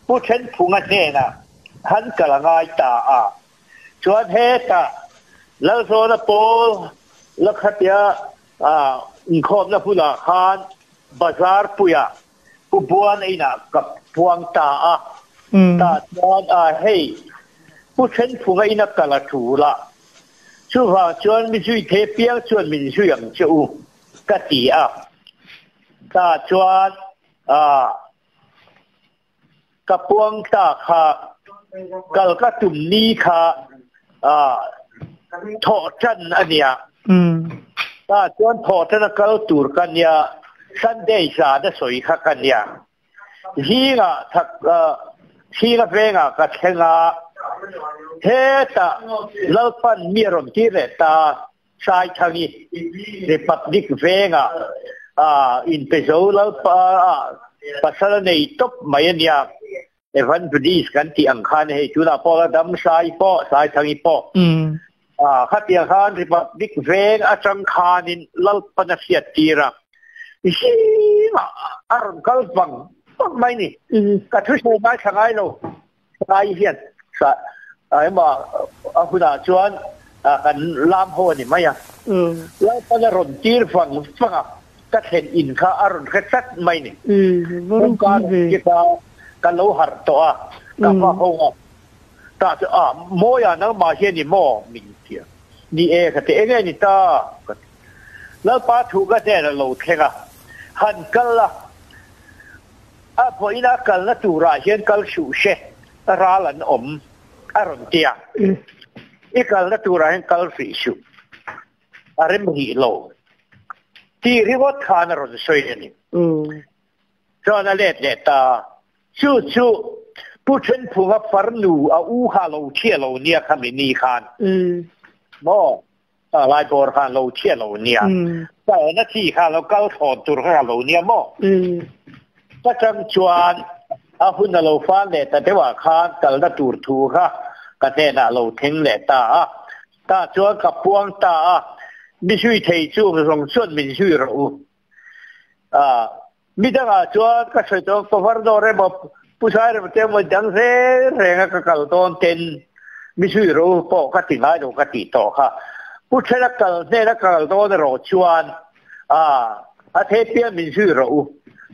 Pu Thenphunga hnenah han kal a ngai ta a. Chuan hetah Lalzawna pawl la khatia inkhawmna hunah khan bazar puiah Pu Buan inah ka puang ta a, tah chuan a hei Pu Thenphunga ina kal a tul a, chuvang chuan mi zui thei piang chuan min zui ang che u ka ti a, tah chuan a ka puang ta kha kal ka tum ni kha a thawh tan a nia. Tah chuan thawh tan a kal tur ka nia, Sunday zan a sawi kha ka nia. Zingah thak Chhinga vengah ka thleng a, hetah Lalpan mi a rawn tir leh ta, Saithangi Republic vengah inpe zo Lalpa pasal a nei tawp mai a nia. Evangelist kan tih ang khan hei tunah pawh la dam Sai pawh Saithangi pawh khatiang khan Republic veng atang khanin Lalpan a hriat tir a zingah a rawn kal vang vang mai ni ka thusawi ngaithla ngai lo Sai hian emaw a hunah chuan kan lam ho a ni mai a Lalpan a rawn tir vang vang a ka thlen in kha a rawn hre tlat mai ni. Kawngka rawn kik a, ka lo harh tawh a, ka va ho a, tah chu a, Mawia nangmah hian i maw? min ti a. Ni e ka ti, enge ni ta? ka ti. Lalpa thu ka hnen a lo thleng a, han kal a, a vawiin a kalna turah hian kal suh se, ral an awm a rawn ti a, i kalna turah hian kal hrih suh. A rem rih lo tih ringawt khan a rawn sawi a ni. Chuan a let leh ta. Chu chu Pu Thenphunga farnu a u kha lo chhia lo nia kha mi ni khan. Maw? A lai bawr khan lo chhia lo nia. Kalna chi kha lo kal thlawn tur kha lo nia maw? Ka chang chuan a hun a lo fan leh ta deuhah khan kalna tur thu kha ka hnenah a lo thleng leh ta a. Tah chuan ka puang ta a, mi zui thei chu zawng chuan min zui rawh u. A, mi dangah chuan ka sawi tawh ka var dawr emaw, Pu Sairem te emaw dang reng reng a ka kal dawn ten mi zui rawh u pawh ka ti ngai lo ka tih tawh kha. Pu Thela kal hnen a kal dawn erawh chuan a, a thei piang min zui rawh u,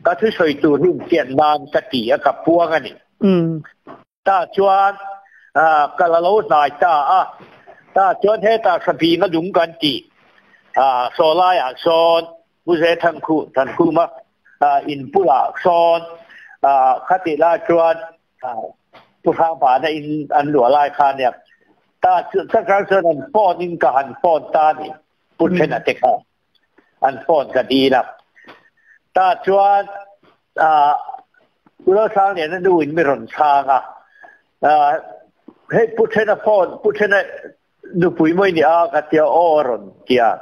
ka thusawi tur hi infian nan ka ti a ka puang a ni. Tah chuan kal a lo hnai ta a, tah chuan hetah Hrabing a lung kan tih saw laiah sawn Pu Ze Thankhu Thankhuma in bulah sawn khatih lai chuan Pu Hrangpana in an luah lai kha ania. Tah chuan chuan an phone in ka han phone ta a ni Pu Thena te kha. an phone ka dil a. Tah chuan Pu Lalsangliana nu in mi rawn chhang a, hei Pu Thena phone, Pu Thena nupui mawi ni a ka tia aw a rawn ti a.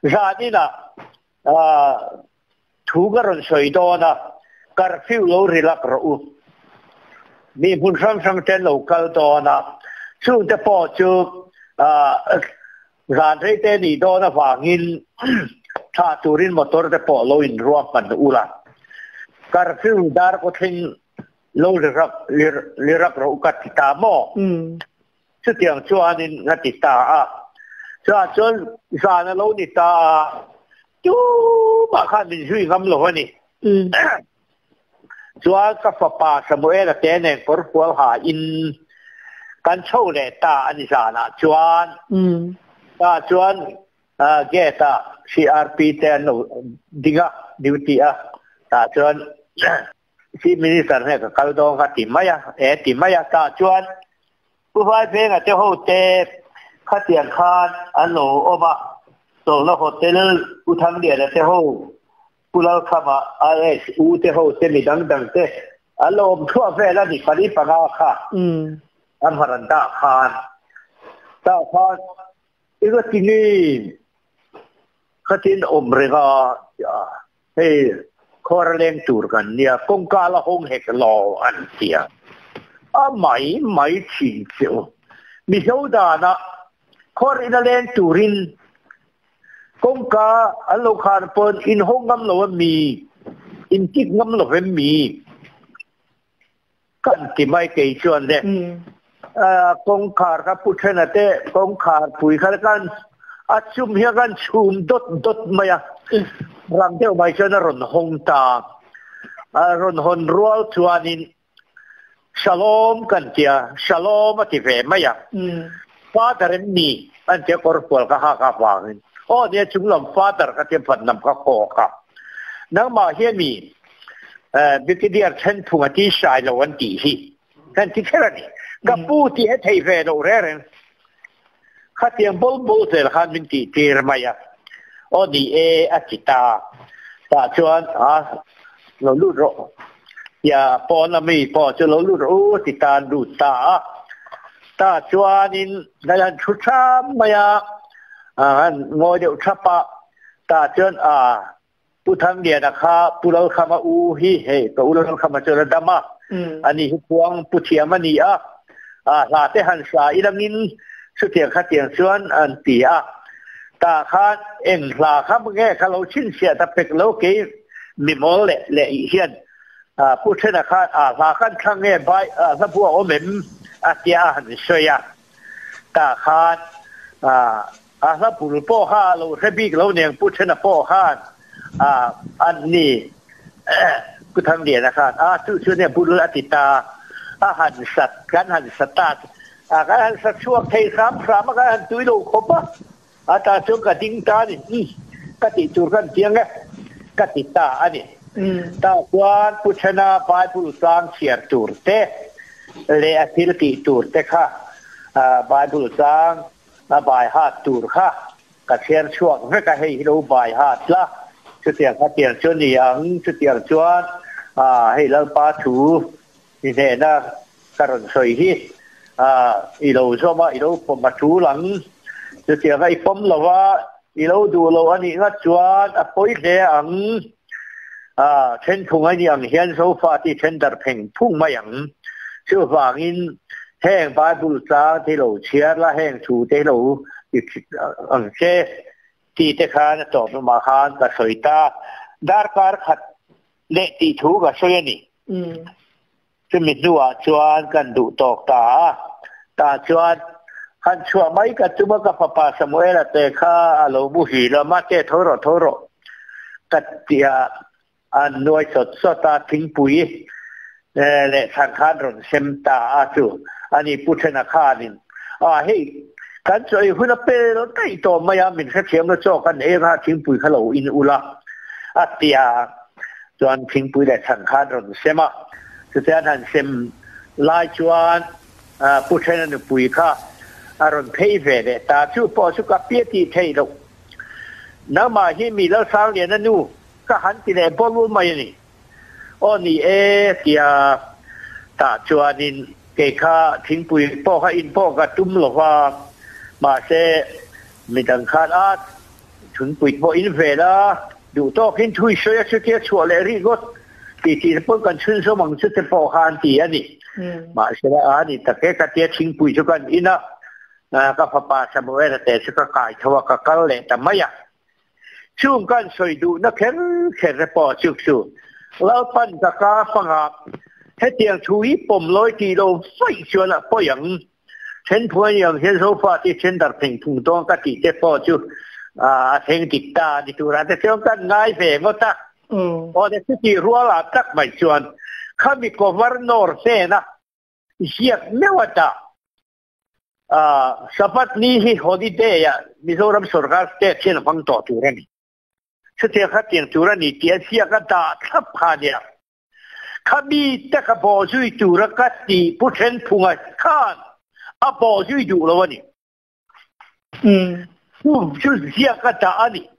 Zan inah thu ka rawn sawi dawn a, curfew lo rilak rawh u. Mi hmun hrang hrang ten lo kal dawn a, chungte pawh chu Zan rei te nih dawn avangin tha turin motor te pawh lo inruahman ula. Curfew dar kawthleng Lo li rak li rak rawh ka ti ta maw? Chutiang chuanin ka ti ta a. Chutah chuan zan a lo ni ta a, tumah khan min zui ngam lo a ni. Chuan ka fapa Samuela te nen kawr fual ha in kan chho leh ta a ni zanah chuan. Tah chuan gate ah CRP te an lo ding a, duty a. Tah chuan Chief Minister hne ka kal dawn ka ti mai a, e ti mai a. Tah chuan Pu Vaivenga te ho te khatiang khan an lo awm a, Chawlhna Hotel Pu Thangliana te ho, Pu Lalkhama IS U te ho te mi dang dang te an lo awm thuah vel a ni pali panga kha an han dah khan. Tah khan i ka ti nge khatin awm reng a Hei khuar leng tur kan nia, kawngka la hawng hek lo an ti a. A mai mai thin che u. Mizo dana khuar ina leng turin kawngka an lo khar pawn in hawng ngam lo a mi, in kik ngam lo em mi? Kan ti mai kei chuan le. Kawngkhar kha pu thena te kawngkhar pui kha kan a chum hian kan chhum dawt dawt mai a. Rang deuh mai chuan a rawn hawng ta. A rawn hawn rual chuanin Shalom kan ti a, Shalom a ti ve mai a. Father em ni an tia kawr fual ka hak avangin aw nia chunglam father ka tia van lam ka kawk a. Nangmah hian mi Brigadier Thenphung a ti sai lo an tih hi kan ti kher a ni. Ka pu tih he thei ve lo reng reng. Khatiang bawl bawl zel khan min tih tir mai a. Aw ni e a ti ta. Tah chuan a lo lut rawh. Tia pawn a mi pawh chu lo lut rawh u a ti ta an lut ta a. Tah chuanin kan han thu tham mai a, han ngawi deuh thap a. Tah chuan a Pu Thangliana kha Pu Lalkhama u hi hei ka u Lalkhama chuan a dam a, ani hi khuang Pu Thiam a ni a, hla te han sa ilangin chutiang khatiang chuan an ti a. Tah khan eng hla kha nge kha lo chhinchhiah ta pek lo kei mimawl leh leh hian Pu Thena khan a hla khan thlang nge bai hla bu a awm em a tia a han sawi a. Tah khan A hla bul pawh kha a lo hre bik lo neng Pu Thena pawh khan a an ni Pu Thangliana khan a chu chu nia bul a ti ta a han sat kan han sat ta a kan han sat chhuak thei hram hram a kan han tui lo khawp a a ta chuan ka ding ta ni umm ka tih tur kan chiang e ka ti ta a ni ta chuan Pu Thena Bible tlang chhiar tur te leh a thil tih tur te kha Bible tlang A bai hat tur kha ka chhiar chhuak vek a, hei hi lo bai hat la, chutiang kha tiang chu a ni ang, chutiang chuan hei Lalpa thu i hnehna ka rawn sawi hi i lo zawm a, i lo pawm a tul ang, chutianga i pawm lo va, i lo duh lo a nih ngat chuan a pawi hle ang, thenphung a nih ang hian Zofa tih then darh pheng phung mai ang, chuvangin Heng Bible tlang te lo chhiar la, heng thu te lo ang che tih te khan a tawp lamah khan ka sawi ta. Darkar khat leh tih thu ka sawi a ni. Chumi hnuah chuan kan duh tawk ta a. Tah chuan han chhuah mai ka tum a, ka fapa Samuela te kha a lo muhil a, Mate tho rawh, tho rawh ka ti a. An nuai sawt sawt a, thingpui leh thlan khan rawn sem ta a chu a ni. Pu Thena khanin, A hei, kan chaw ei hun a pel daih tawh mai a, min hrethiam lo chaw kan ei anga thingpui kha lo in ula a ti a. Chuan thingpui leh thlan khan rawn sem a, chutiang han sem lai chuan Pu Thena nupui kha a rawn phei ve leh ta. Chu pawh chu ka pi a tih theih loh. Nangmah hi mi Lalsangliana nu Ka han ti leh bawlh mai a ni. Aw ni e tia tah chuanin kei kha thingpui pawh kha in pawh ka tum lo va, mahse midang khan a thingpui pawh in vel a, duh tawkin thui sawi a chutia chhuah leh rih ngawt tih tih te pawn kan chhunzawm ang chu te pawh kha an ti a ni. Mahse a ni tak e ka tia thingpui chu kan in a, ka fapa Samuel-a te chu ka kai tho a, ka kal leh ta mai a. Chung kan sawi duhna kher kher te pawh chu chu Lalpan ka ka hmangah. Hetiang thu hi pawm lawi tih lo vaih chuan a pawi ang. Then phuan i ang hian Zofa te then dar pheng phung dawn ka tih te pawh chu a thleng dik ta a ni turah te chuan kan ngai ve ngawt a. Aw le chutih rualah tak mai chuan khami Governor hnena ziak meuh a dah. Sabbath ni hi holiday ah Mizoram sorkar state hian a hmang tawh tur a ni. Chutiang kha tiang tur a ni tih a ziak a dah thlap kha a nia. Kha mi te ka bawh zui tura ka tih Pu Thenphunga khan a bawh zui duh lo a ni. Chu chu ziak a dah a ni.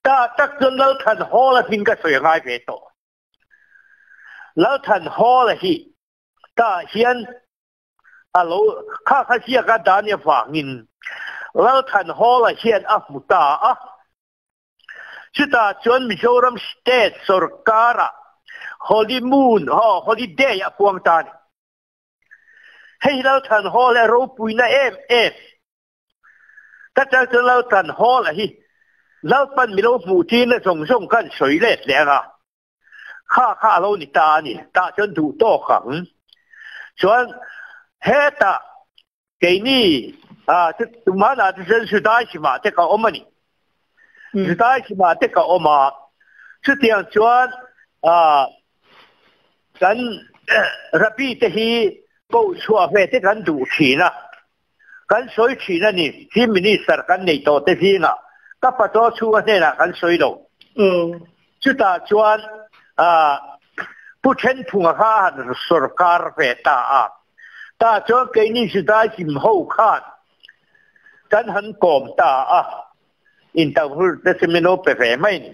Ta tak chuan Lalthan Hall-a hming ka sawi a ngai ve tawh. Lalthan Hall-a hi tah hian a lo kha kha ziak a dah nia vangin Lalthan Hall-a hian a hmu ta a. Chutah chuan Mizoram State sorkara Holy Moon, Holiday a puang ta a ni. Hei hi Lalthan Hall a ropuina em em. Ka chang chuan Lalthan Hall a hi Lalpan milo hmuh tirna zawng zawng kan sawi let leh ang a. Kha kha a lo ni ta a ni. Tah chuan duh tawk ang. Chuan hetah Keini tumahna te chuan Judai hrimah te ka awm a ni. Judai hrimah te ka awm a, chutiang chuan kan Rabbi te hi koh chhuah ve te kan duh thin a, kan sawi thin a ni. Chief Minister kan nei tawh te zingah ka pato chhunga hnenah kan sawi lo. Chutah chuan Pu Thenphunga kha a han sorkar ve ta a. Tah chuan keini Judaism ho khan kan han kawm ta a, interview te chu min lo pe ve mai ni.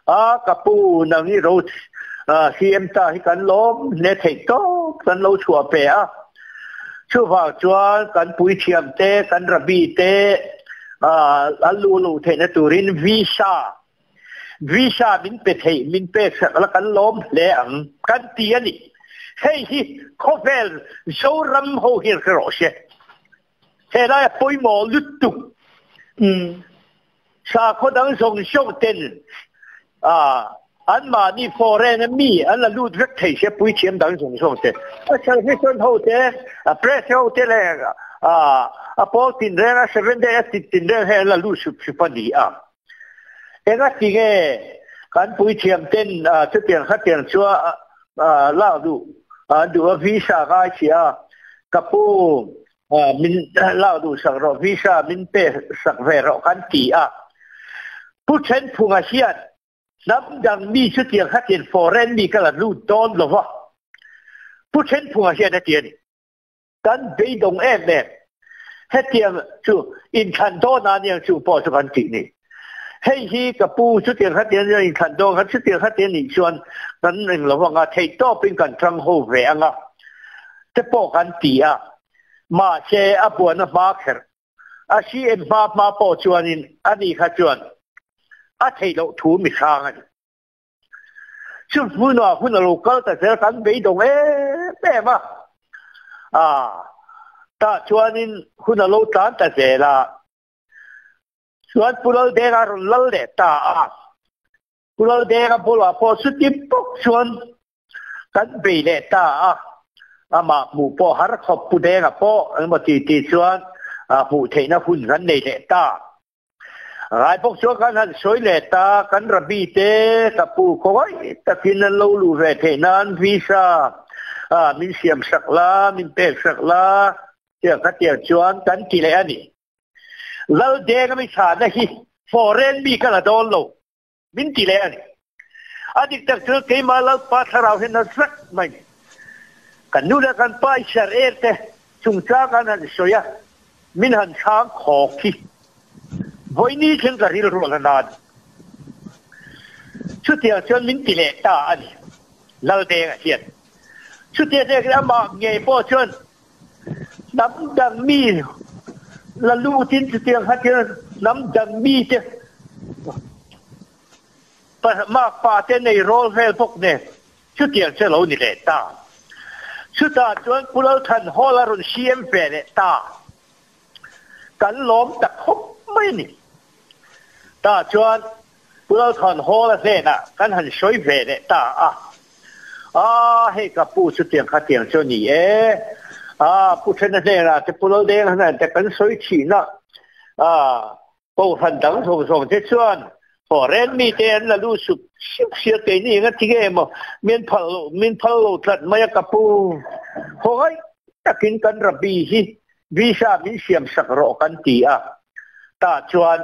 A, ka pu nang i ro CM ta hi kan lawm hle theih tawp kan lo chhuah pe a. Chuvang chuan kan puithiam te, kan rabbi te an lu lo theihna turin visa Visa min pe thei, min pek sak la kan lawm hle ang kan ti a ni. Hei hi khawvel Zoram ho hian hre rawh se. He laia pawimawh lutuk sakhaw dang zawng zawng ten anmahni foreign a mi an la lut vek thei se puithiam dang zawng zawng te. A salvation ho te, a press ho te leh a pawl tinreng a seven day a tinreng hi an la lut sup sup a ni a. Enga ti nge kan puithiam ten chutiang khatiang chu lak duh an duh a visa ngai si a, ka pu min lak duh sak rawh visa min pe sak ve rawh kan ti a. Pu Thenphunga hian hnam dang mi chutiang khatiang foreign mi ka la lut dawn lo va, Pu Thenphunga hian a ti a ni. Kan beidawng em em. Hetiang chu inthlan dawn a aniang chu pawh chu kan tih ni. Hei hi ka pu chutiang khatiang chuan inthlan dawn kha chutiang khatiang nih chuan kan eng lo anga theih tawpin kan tang ho ve anga te pawh kan ti a. Mahse a buana hma kher a CM hma hma pawh chuanin ani kha chuan a theih loh thu mi hrang a ni. Chu hmunah hun a lo kal ta zel kan beidawng em em a, ah tah chuanin hun a lo tlan ta zel a, chuan Pu Laldenga a rawn lal leh ta a, Pu Laldenga bulah pawh chuti bawk chuan kan bei leh ta a, amah hmuh pawh har khawp Pu Denga pawh engemaw ti ti chuan hmuh theihna hun kan nei leh ta. Rai bawk chuan kan han sawi leh ta, kan rabbi te ka pu khawngaih takin an lo luh ve theih nan visa min siam sak la, min pek sak la tiang khatiang chuan kan ti leh a ni. Laldeng a mi chhahna hi foreign mi ka la dawn lo min ti leh a ni. A dik tak chuan keimah Lalpa thlarau hian a zak mai. Kan nu leh kan pa i ser er te chungchang an han sawi a, min han chhang khawk hi vawiini thleng ka rilru a la na a ni. Chutiang chuan min ti leh ta a ni Laldenga hian. Chutiang hnek in amah ngei pawh chuan hnam dang mi la lutin chutiang kha thil hnam dang mite makpa te nei rawl vel bawk nen chutiang chu a lo ni leh ta. Chutah chuan Pu Lalthan Hall a rawn CM ve leh ta. Kan lawm ta khawp mai a ni. Tah chuan Pu Lalthan Hall a hnenah kan han sawi ve leh ta a. A, hei ka pu chutiang khatiang chu a ni e. A, Pu Thena hnenah te Pu Laldenga hnenah te kan sawi thin a. A, Kohhran dang zawng zawng te chuan foreign mite an la lut sup sup sia keini eng a ti nge maw min phal lo min phal lo tlat mai a ka pu. Khawngaih takin kan Rabbi hi visa min siam sak rawh kan ti a. Tah chuan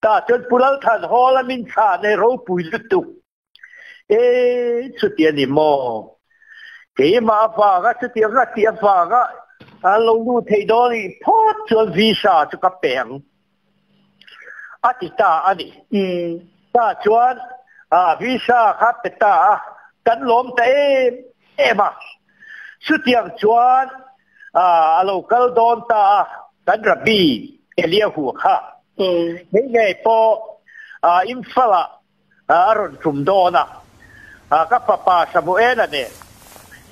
tah chuan Pu Lalthan Hall a min chhan e ropui lutuk. E chuti a ni maw? Keimah avanga chutiang a tih avanga an lo lut thei dawn i phawt chuan visa chu ka pe ang a ti ta a ni. Tah chuan visa kha pe ta a, kan lawm ta em em a. Chutiang chuan a lo kal dawn ta a, kan Rabbi Eliahu kha hei ngei pawh Imphal-ah a rawn tum dawn a, ka fapa Samuela nen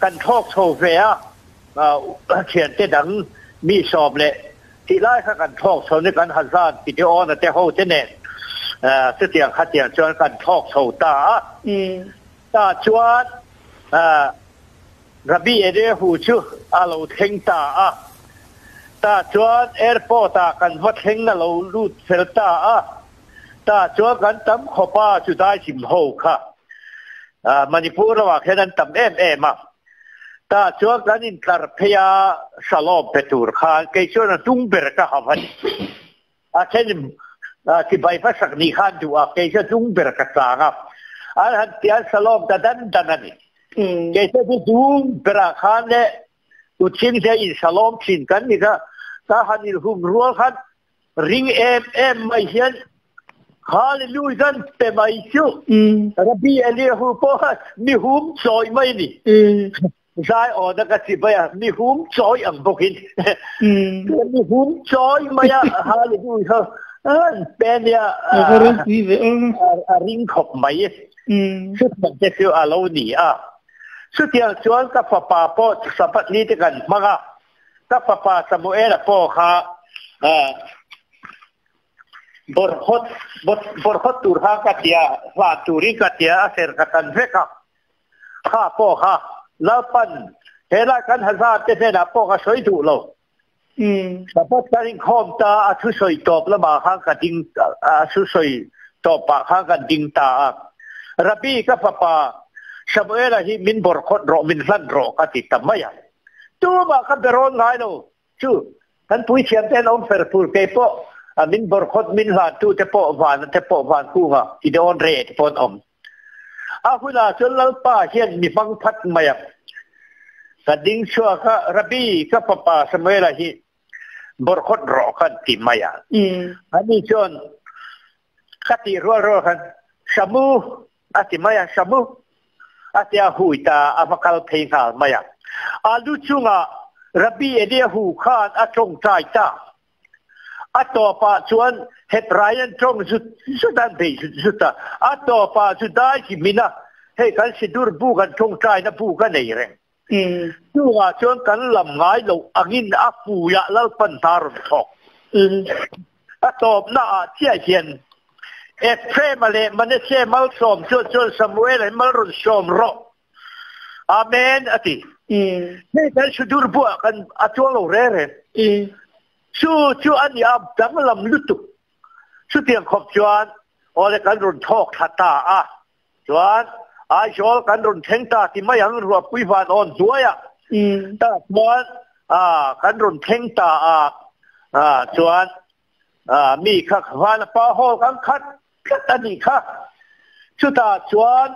kan thlawk chho ve a, thiante dang mi sawm leh tih lai kha kan thlawk chho ni kan Hazan Gideona te ho te nen chutiang khatiang chuan kan thlawk chho ta a. Tah chuan Rabbi Eliahu chu a lo thleng ta a. Tah chuan airport ah kan va thleng a lo lut fel ta a. Tah chuan kan tam khawp a, chudai hlim ho kha Manipur lamah khian an tam em em a. Tah chuan kan intlar phei a, Shalom pe tur khan kei chuan a hnung ber ka ha va ni. A then chibai hmasak nih khan duh a, kei chu a hnung ber ka chang a. An han ti a, Shalom ta dan dan a ni. Kei chu a hnung berah khan le Uching te in Shalom thin kan ni kha, ka han inhum rual khan Ring em em mai hian Hallelujah kan pe mai chu. Rabbi Eliahu pawh kha mi hum chawi mai a ni. Zai awna ka ti mai a, mi hum chawi ang bawkin. Mi hum chawi mai a Hallelujah kha an pe nia. A ring khawp mai. Chutiang te chu a lo ni a. Chutiang chuan ka fapa pawh Sabbath ni te kan hmang a. Ka fapa Samuela pawh kha bawrhawt bawrhawt tur kha ka tia, hlan turin ka tia, a ser ka tan vek a. Kha pawh kha Lalpan helai kan Hazar te hnenah pawh ka sawi duh lo. Sabbath kan inkhawm ta a thusawi tawp lamah khan ka ding a thusawi tawpah khan kan ding ta a. Rabbi ka fapa Samuela hi min bawrhawt rawh, min hlan rawh ka ti ta mai a. Tumah ka be rawn ngai lo chu kan puithiam te an awm fer fur kei pawh min bawrkhawt min hlan tu te pawh van te pawh van kunga ti dawn re te pawh an awm. A hunah chuan Lalpa hian mi hmang phat mai a. Ka ding chhuak a, Rabbi, ka fapa Samuela hi bawrkhawt rawh ka ti mai a. Ani chuan ka tih rual rual khan, Samu, a ti mai a, Samu, a ti a hui ta a va kal phei nghal mai a. A lu chungah Rabbi Eliahu khan a tawngtai ta. A tawpah chuan Hebraian tawng zut zut an bei zut zut a. A tawpah Judai hi min a, hei kan Sidur bu kan tawngtaina bu ka nei reng. Chungah chuan kan lam ngai loh angin a hmuiah Lalpan hna rawn thawk. A tawpnaah chiah hian Ephraim-a leh Manasseh malsawm chuan chuan Samuel-a hi mal rawn sawm rawh. Amen a ti. Hei kan Sudur buah kan a chuang lo reng reng. Chu chu a ni a danglam lutuk. Chutiang khawp chuan awle kan rawn thawk thla ta a. Chuan Aizawl kan rawn thleng ta ti mai ang ruahpui van awn hnuaiah tah chuan kan rawn thleng ta a chuan mi kha Vanapa Hall kan khat tlat a nih kha. Chutah chuan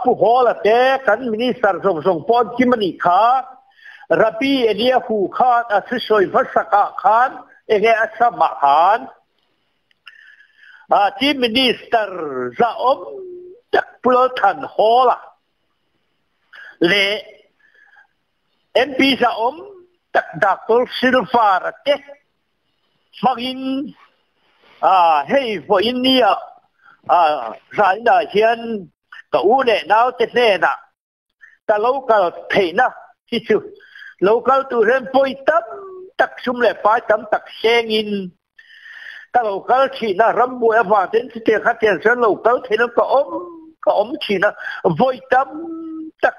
Pu Hall-a te kan Minister zawng zawng pawh an kim a nih kha. Rabbi Eliahu khan a thusawi hmasakah khan enge a samah khan Chief Minister zahawm tak Pu Lalthan Hawla leh MP zahawm tak Doctor Silvara te hmangin hei vawiin nia zainah hian ka u leh naute hnenah Ka lo kal theihna hi chu lo kal tur hian pawi tam tak sum leh pai tam tak sengin ka lo kal thin a, rambuai avang ten chutiang kha tiang chuan lo kal theihna ka awm ka awm thin a, vawi tam tak.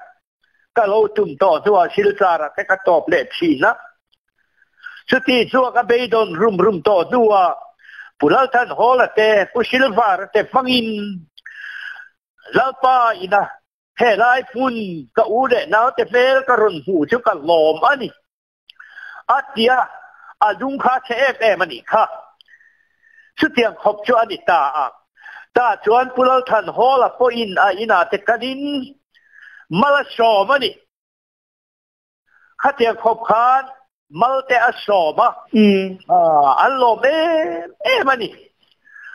Ka lo tum tawh hnuah Silchar-ah te ka tawp leh thin a. Chuti chu ka beidawn rum rum tawh hnuah Pu Lalthanhawla te, Pu Silvara te hmangin Lalpa ina helai hmun ka u leh naute hmel ka rawn hmuh chu ka lawm a ni. A ti a, a lung kha a chhe em em a nih kha. Chutiang khawp chu a ni ta a. Tah chuan Pu Lalthanhawla pawhin a inah te kalin mal a sawm a ni. Khatiang khawp khan mal te a sawm a, an lawm em em a ni.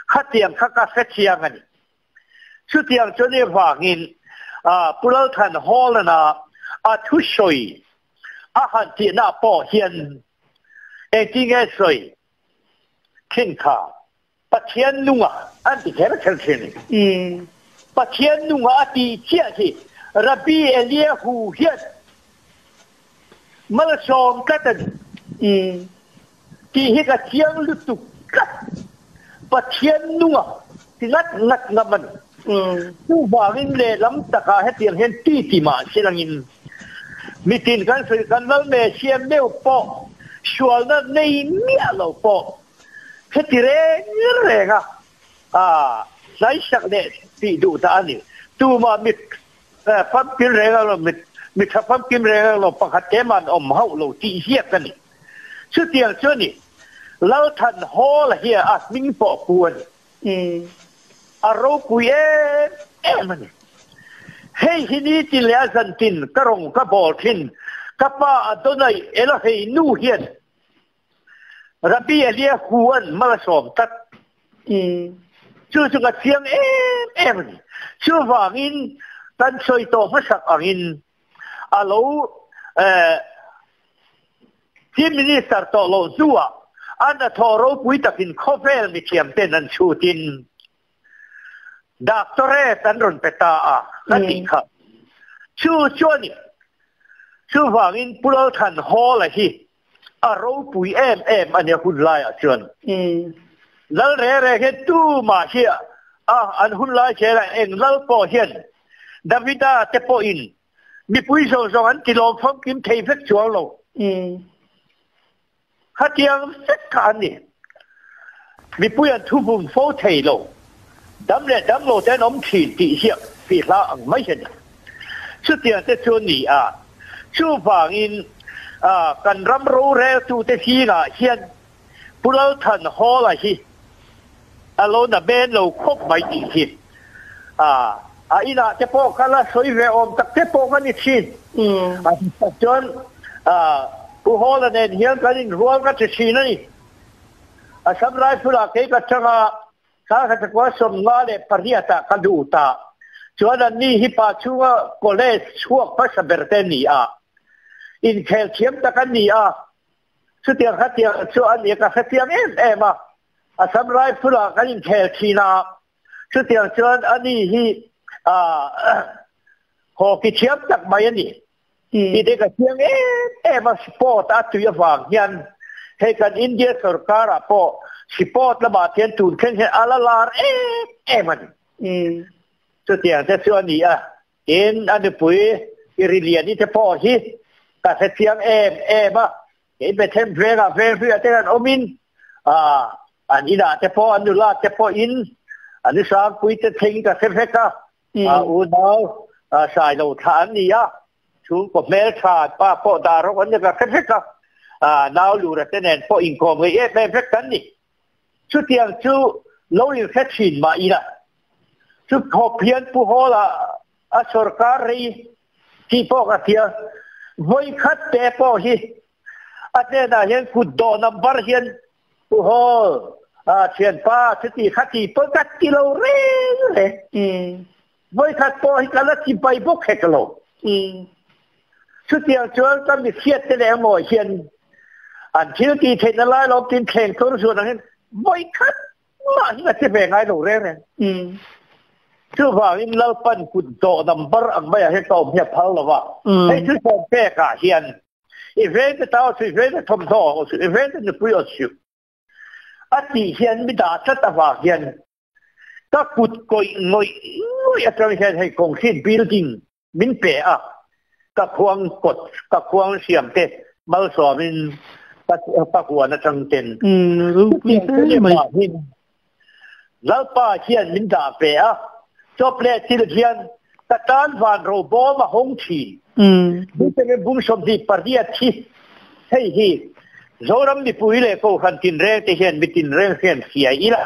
Khatiang kha ka hrethiang a ni. Chutiang chuan i vangin Pu Lalthanhawlana a thusawi a han tihna pawh hian engtin nge sawi thin kha? Pathian nunga an ti kher kher thin. Pathian nunga a tih chiah hi Rabbi Eliahu hian malsawm tlat a ni tih hi ka chiang lutuk tlat. Pathian nunga ti ngat ngat ngam a ni. Chuvangin lehlam takah hetiang hian ti ti mah se langin mitin kan sawi kan lal Messiah meuh pawh sualna nei miah lo pawh Heti reng reng a hlaisak leh tih duh ta a ni. Tumah mit famkim reng ang lo, mi tha famkim reng ang lo pakhat te man awm hauh lo tih hiak a ni. Chutiang chu a ni. Lalthan Hall hi a hming pawh pu a ni. A ropui em em a ni. Hei hi nitin leh a zantin ka rawng ka bawl thin. Ka pa Adonai Elohei nu hian Rabbi Eliahu-a'n mal a sawm tlat. Chu chu ka chiang em em a ni. Chuvangin kan sawi tawh hmasak angin a lo Chief Minister tawh loh hnuah a hnathawh ropui takin khawvel mithiamten an chhutin Doctorate an rawn pe ta a, ka tih kha. Chu chu a ni. Chuvangin Pu Lalthanhawla hi a ropui em em a nia hun laiah chuan. Lal re re hian tumah hi a an hun lai zelah eng lal pawh hian Davida te pawhin mipui zawng zawng an tilawm famkim thei vek chuang lo. Khatiang vek kha an ni. Mipui an thuvum fo thei lo. Dam leh dam lo te an awm thin tih hiak tih hla ang mai hi a ni. Chutiang te chu a ni a, chuvangin kan ram roreltute zingah hian Pu Lalthanhawla hi a lo na ben lo khawp mai tih hi a inah te pawh kal a sawi ve awm tak te pawh ka ni thin. A tak chuan Pu Hawla nen hian kan inrual ka ti thin a ni. Assam Rifle-ah kei ka chang a, thla khat kua 58 ah ka lut a, chuan anni hi pa chhunga college chhuak hmasa ber te a ni a, inkhel thiam tak a ni a, chutiang khatiang chu a ni ka hrechiang em em a. Assam Rifle-ah kan inkhel thin a, chutiang chuan ani hi hockey thiam tak mai a ni. Tih te ka chiang em em a, sport a tui avang hian hei kan India sorkarah pawh sport lamah hian tun thleng hian a la lar em em a ni. Chutiang te chu a ni a, tin a nupui Iriliani te pawh hi ka hrechiang em em a, Kei Bethlehem vengah venghlui-ah te khan awmin an inah te pawh an nula te pawhin an i sangpui te thleng ka hre vek a, unau Sailo thlah an ni a, chhungkaw hmeltha an pa pawh dah rawk an ni ka hre vek a, nau lura te nen pawh inkawm ngei em em vek kan ni. Chutiang chu lo inhre thin mah ila, chu khawp hian Pu Hawla a sorkar rei tih pawh ka hria. Vawi khat te pawh hi a hnenah hian kut dawh number hian Pu Hawl, thianpa chuti kha ti pawh ka ti lo reng reng. Vawi khat pawh hi ka la ti pai bawk hek lo. Chutiang chuan ka mi hriat te leh emaw hian an thil tih theihna lai lawm tin thleng tur zuan ang hian vawi khat mah hi ka ti ve ngai lo reng reng. Chuvangin Lalpan kut dawh number ang maiah hian ka awm hi a phal lo va. Hei thil sawm pekah hian i veng te tau a suh, i veng te thawmhnaw a suh, i veng te nupui a suh a tih hian mi dah tlat avang hian ka kut kawih ngawih ngawih atang hian hei concrete building min pe a. Ka khuang kawt ka khuang siam te malsawmin ka huan atang ten. Ropui hle mai. Lalpa hian min dah ve a, chawp leh thil hian ka tan van ro bawm a hawng thin. Bute bung 28 hi hei hi Zoram mipui leh Kohhran tinreng te hian mi tinreng hian hria ila,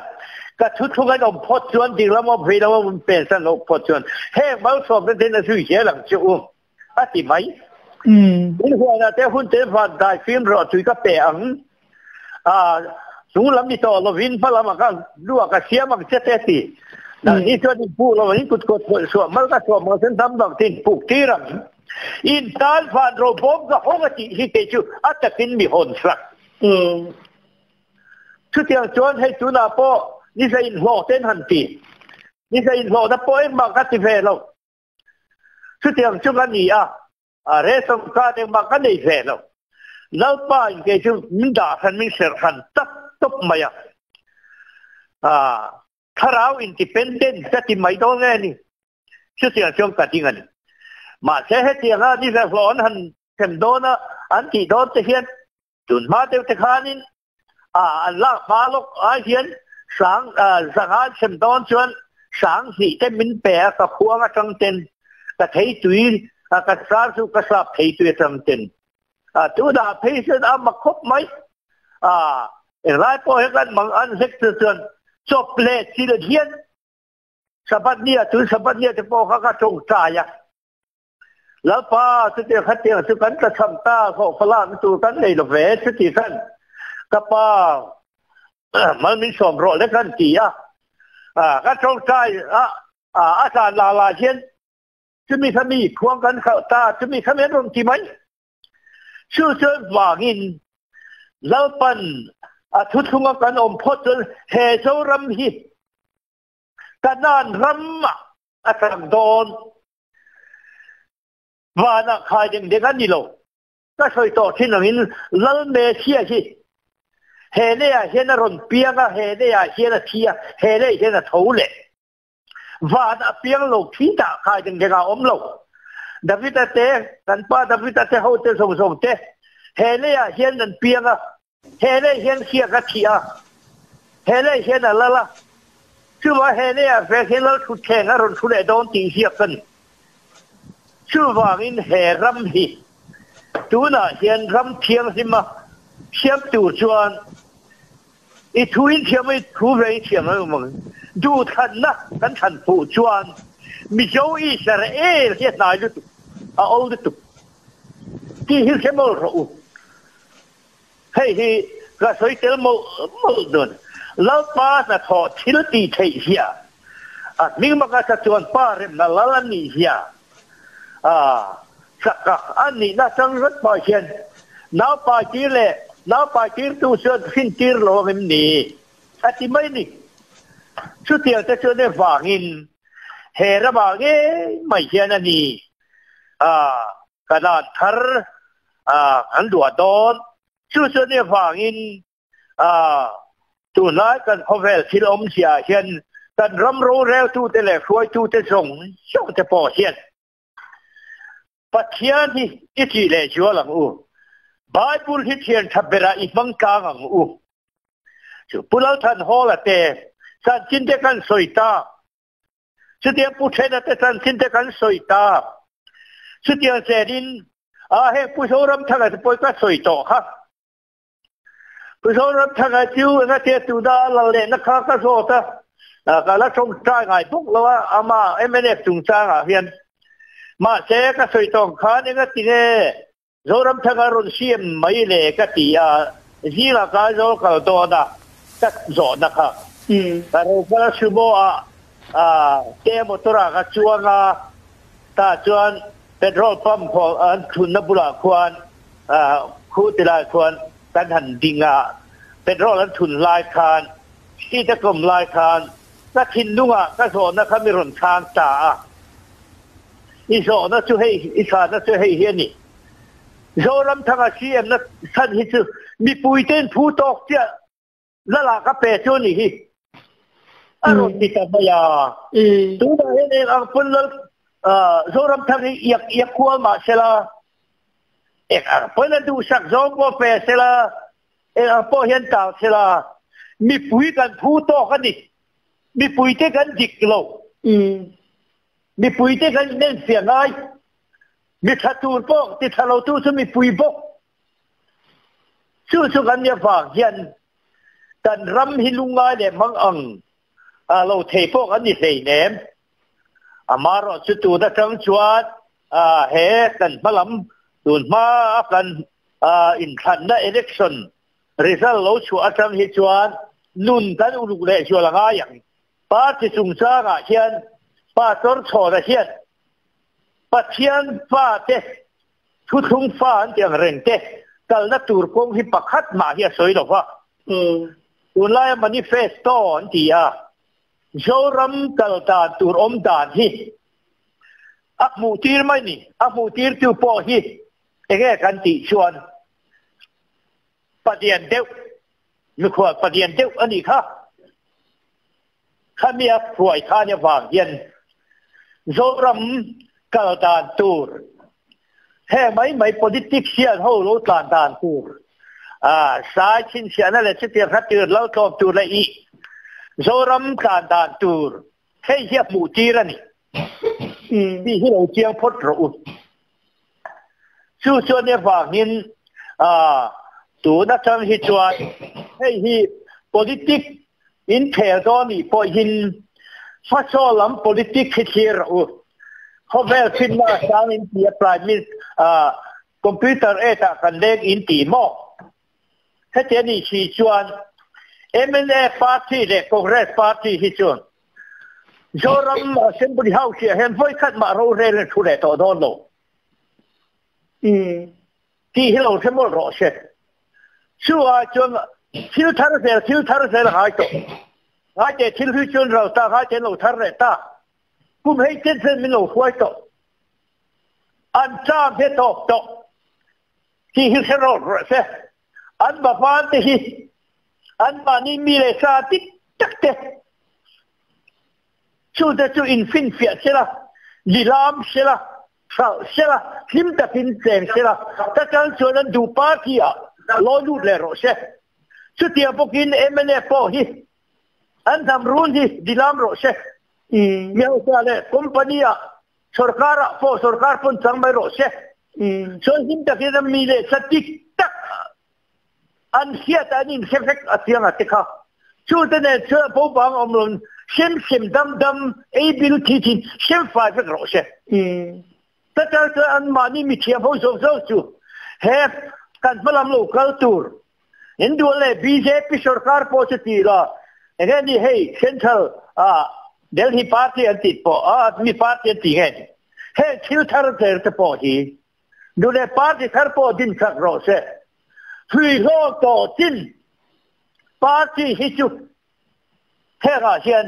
ka thuthlung an awm phawt chuan dinglam awm hrih lo awm pensan loh phawt chuan heng malsawmna ten a zui zel ang che u a ti mai. In huanah te hun te van dai fim rawh tui ka pe ang a, chung lam ni tawh lovin hma lamah ka luah ka siam ang che te ti. Nangni chuan in puh lo in kut kawt hawlh suah mal ka suah mang sen tam dang te in puk tir ang. In tan van ro bawm ka hawng a tih hi kei chu a takin mi hawn sak. Chutiang chuan hei tunah pawh nisa inhlawh ten han ti. Nisa inhlawhna pawh engmah ka ti ve lo. Chutiang chu ka ni a, a ration card engmah ka nei ve lo. Lalpa in kei chu min dah hran min serh hran tak tawp mai a. Thlarau independent ka ti mai dawn nge ni? Chutiang chuan ka ding a ni. Mahse hetianga ni hlawh an han them dawn a, an tih dawn te hian tun hma deuh te khanin an lak hma lawk ai hian sang zanga an them dawn chuan sang hnih te min pe a, ka khuang atang ten ka thei tui ka sar chu ka sap thei tui atang ten. Tunah phei chuan a mak khawp mai. Englai pawh hian kan mang an hlek chu chuan chawp leh thil hian Sabbath ni ah tun Sabbath ni ah te pawh kha ka tawngtai a. Lalpa chutiang khatiang chu kan tlachham ta hlawhfa lakna tur kan nei lo ve chuti khan ka pa mal min sawm rawh le kan ti a. Ka tawngtai a a zan la la hian chumi kha mi khuang kan khalh ta chumi kha mi an rawn ti mai. Chu chuan vangin Lalpan a thuthlunga kan awm phawt chuan he Zoram hi Kanan ram a tlang dawn. Vanah khai deng deng a ni lo. Ka sawi tawh thin angin Lal Messiah hi he leiah hian a rawn piang a, he leiah hian a thi a, he lei hian a tho leh. Vanah piang lo thi dah khai deng deng ah a awm lo. David-a te, kan pa David-a te ho te zawng zawng te he leiah hian an piang a, He lei hian hriak a thih a, he lei hian a lal a, chuvang he leiah vek hian lal thutthleng a rawn thu leh dawn tih hriak ka ni. Chuvangin he ram hi tunah hian ram thianghlim a siam tur chuan i thu in thiam a, i thu ve i thiam lo mang. Duhthlanna kan thlan fuh chuan Mizo Israel hi a hnai lutuk, a awl lutuk tih hi hre mawlh rawh u. Hei hi ka sawi tel mawlh mawlh dawn. Lalpa hnathawh thil tih theih hia a hming baka sa chuan pa remna lal a nih hia a chaka a nihna chang rat pah hian naupai tir leh naupai tirtu chuan hrin tir lo ang em ni a ti mai ni. Chutiang te chuan evangin he ramah ngei mai hian a ni a. Ka dan thar an luah dawn. Chu chu ni avangin tunlai kan khawvel thil awmzia hian kan ram roreltute leh hruaitute zawng zawng te pawh hian Pathian hi i tih leh zual ang u. Bible hi thian tha berah i hmang tlang ang u. Chu Pu Lalthanhawla te chanchin te kan sawi ta. Chutiang Pu Thena te chanchin te kan sawi ta. Chutiang chenin a heng Pu Zoramthanga te pawh ka sawi tawh kha. Pu Zoramthanga chu engatia tuna a lal lehna kha ka zawt a, ka la tawngtai ngai bawk lo a, ama mnf chungchangah hian. Mahse ka sawi tawh ang khan engati nge Zoramthanga rawn siam mai le ka ti a, zingah ka Aizawl kal dawn a, ka zawhna kha. Ka rokal a sumo ah te motor ah ka chuang a, tah chuan petrol pump ho an thunna bulah khuan khu ti lai khuan kan han ding a, petrol an thun lai khan seat a kawm lai khan ka thinlungah ka zawhna kha mi rawn chhang ta a. I zawhna chu hei, i chhana chu hei hi a ni. Zoramthanga CM na chhan hi chu mipuite'n phu tawk chiah lala ka pe chu a ni hi. A rawn ti ta mai a. Tunah hian eng ang pawn lal Zoramthang hi iak iak kual mah sela, eng ang pawhin a duhsak zawng pawh pe sela, eng ang pawh hian tang sela, mipui kan phu tawk a ni. Mipuite kan dik lo. Mipuite kan inenfiah ngai. Mi tha tur pawh ti tha lotu chu mipui bawk. Chu chu kan nia vang hian kan ram hi lungngai leh mang ang a lo thei pawh kan ni hleinem. Amaherawh chu tun atang chuan he kan hmalam tun hma a kan inthlanna election result lo chhuah atang hi chuan nun kan uluk leh zual a ngai ang. Party chungchangah hian Pastor Chhawna hian Pathian fate thuthlung fa an tih ang reng te kalna tur kawng hi pakhat mah hi a sawi lo va. Tunlaia manifesto an ti a, Zoram kal dan tur awm dan hi a hmuh tir mai ni. A hmuh tirtu pawh hi enge kan tih chuan Pathian deuh, mikhual Pathian deuh a nih kha. Khami a hruai khan avang hian Zoram kal dan tur he mai mai politics hian ho lo tlan dan tur sai chhinchhiahna leh chutiang kha tir lo tlawm tur leh ih Zoram tlan dan tur hei hi a hmuh tir a ni. Tih hi lo chiang phawt rawh u. Chu chuan avangin tun atang hi chuan hei hi politic in khel dawn nih pawhin hmasaw lam politic hi thlir rawh u. Khawvel finna a sang in ti a prime minister computer age ah kan leng in ti maw? Heti a nih si chuan mnf party leh Congress party hi chuan Zoram Assembly House ah hian vawikhat mah rorel in thu leh tawh dawn lo. Tih hi lo hre mawlh rawh se. Chu ah chuan thil thar zel thil thar zel a ngai tawh. Ngai teh thil hlui chuan ral ta ngai teh an lo thar leh ta. Kum hei chen chen min lo hruai tawh. An cham hi a tawp tawh. Tih hi hre rawh rawh se. An bavan te hi an mahni mi leh sa dik tak te chu te chu infinfiah sela, lilam sela, hralh sela, hlim takin cheng sela, ta chang chuan an duh party ah lawi lut leh rawh se. Chutiang bawkin mnf pawh hi an hnam run hi lilam rawh se. Mi hausa leh company ah Sorkar ah pawh sorkar pawn chang mai rawh se. Chuan hlim takin ram mi leh sa dik tak an hriat an inhre vek a chiang a te kha. Chu te nen chuan a bo bang awm lo sem sem dam dam ei bil thi thin sem fai vek rawh se. Ta chang chuan an mahni mithiam ho zawk zawk chu he kan hmalam lo kal tur in dual leh bjp sorkar pawh chu ti la enge ni hei central ah Delhi party an tih pawh a mi party an tih nge ni heng thil thar zel te pawh hi duh leh party thar pawh din chak rawh se hlui hlawm tawh chin party hi chu hengah hian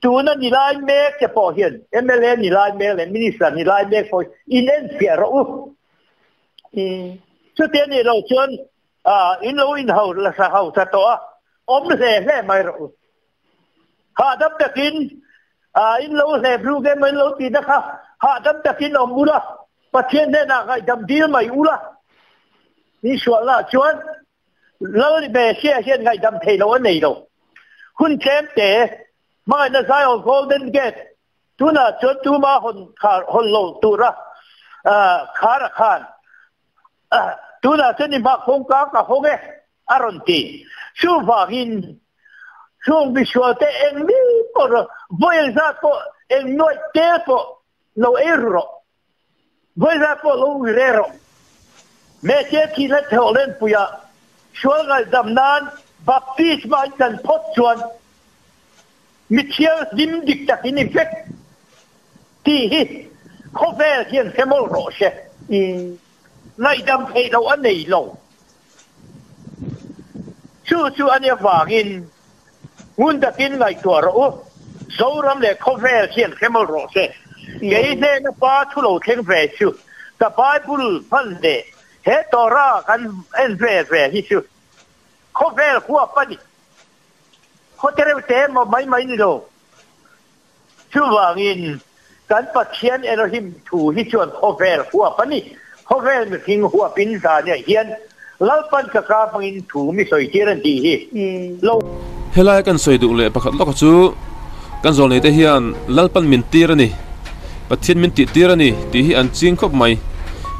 tuna ni lai mek te pawh hian mla ni lai mek leh minister ni lai mek pawh in enfiah rawh u chutia nih loh chuan in lo inho la hausa tawh a awm hle hle mai rawh u. Hahdam takin in lo hlep ruk emaw in lo tihna kha hahdam takin awm ula, Pathian hnenah ngaihdam dil mai ula. Min sualnaah chuan Lal Messiah hian ngaihdam thei lo a nei lo. Hun tlem te hmangaihna Zion Golden Gate tunah chuan tuma hawn khar hawn lo tura khar a khan tunah chuan i hma kawngka ka hawng e. A rawn ti. Chuvangin, chung misualte eng mi pawh rawh, vawi engzat pawh, eng nuaih tel pawh lo ei ru rawh, vawi engzat pawh lo ui re rawh. Mete thihna thawh lenpuia sual ngaihdam nan baptisma in kan phawt chuan mi thianghlim dik takin i vek tih hi khawvel hian hre mawlh rawh se. Ngaihdam theih loh a nei lo. Chu chu a nia vangin ngun takin ngaihtuah rawh u. Zoram leh khawvel hian hre mawlh rawh se. Kei hnena pa thu lo thleng ve chu ka Bible hman leh he Torah kan en ve ve hi chu khawvel huap a ni. Khaw te reuh te emaw mai mai ni lo. Chuvangin Kan Pathian Elohim thu hi chuan khawvel huap a ni. Khawvel mihring huapin zaniah hian Lalpan ka ka hmangin thu mi sawi tir an tih hi lo. Helai kan sawi duh leh pakhat lawka chu kan zawlneite hian Lalpan min tir a ni, Pathian min tih tir a ni tih hi an ching khawp mai.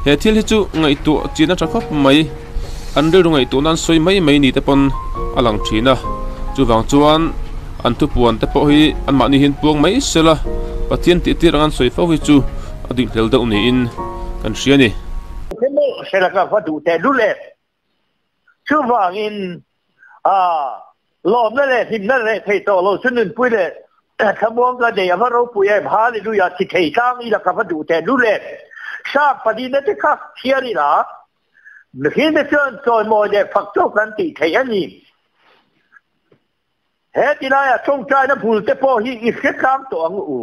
He thil hi chu ngaihtuah chin a tha khawp mai. An rilru ngaihtuah nan sawi mai mai ni te pawn a lang thin a, chuvang chuan an thupuan te pawh hi anmahni hian puang mai sela Pathian tih tir ang an sawi fo hi chu a dikhlel deuh niin kan hria a ni. Hemaw sela ka va duh teh lul em? Chuvangin lawmna leh hlimna reh thei tawh lo chu nunpui leh thlamuang ka nei a va ropui em? Hallelujah thi thei tlang ila ka va duh teh lul em? Sap palina te kha thiar ila Mihring te chuan chawimawi leh fak chu kan tih theih a ni. He tilaiah tawngtaina bul te pawh hi i hre tlang tawh ang u.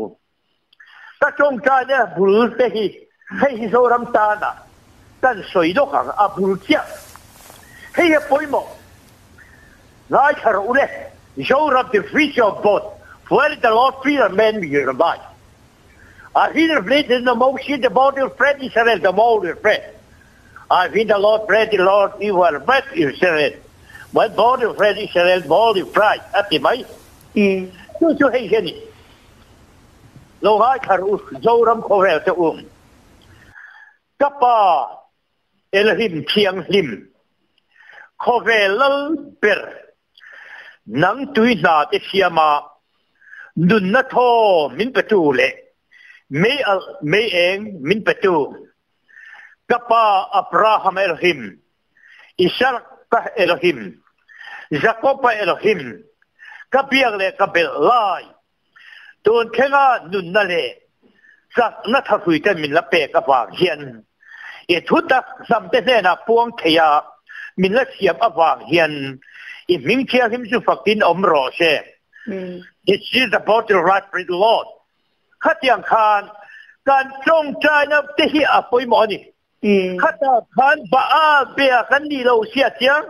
Ka tawngtaina bul te hi hei hi Zoram tana kan sawi lawk ang, a bul chiah. Hei hi a pawimawh. Ngaithla rawh u le, Zoram the future of both, where the Lord fear and man will abide. I feel the blade in the motion, the body of bread Israel, the mold of bread. I feel the Lord bread, the Lord evil bread Israel. My body of bread Israel, body of pride. A ti mai. Chu chu hei hian lo ngai thar u Zoram khawvel te um. Ka pa Elohim thianghlim khawvel lal ber Nang tui hna te siama nunna thaw min petu leh mei alh mei eng min petu ka pa Abraham Elohim, Isaka Elohim, Jakoba Elohim, ka biak leh ka belh lai tun thlenga nunna leh chakna thahrui ten min la pek avang hian i thutak hnamte hnenah puang thei a min la siam avang hian i hming thianghlim chu fakin awm rawh se. This is the bottle right for the Lord. Khatiang khan kan tawngtaina te hi a pawimawh a ni. Khatah khan Baal bia kan nih lo sia chiang,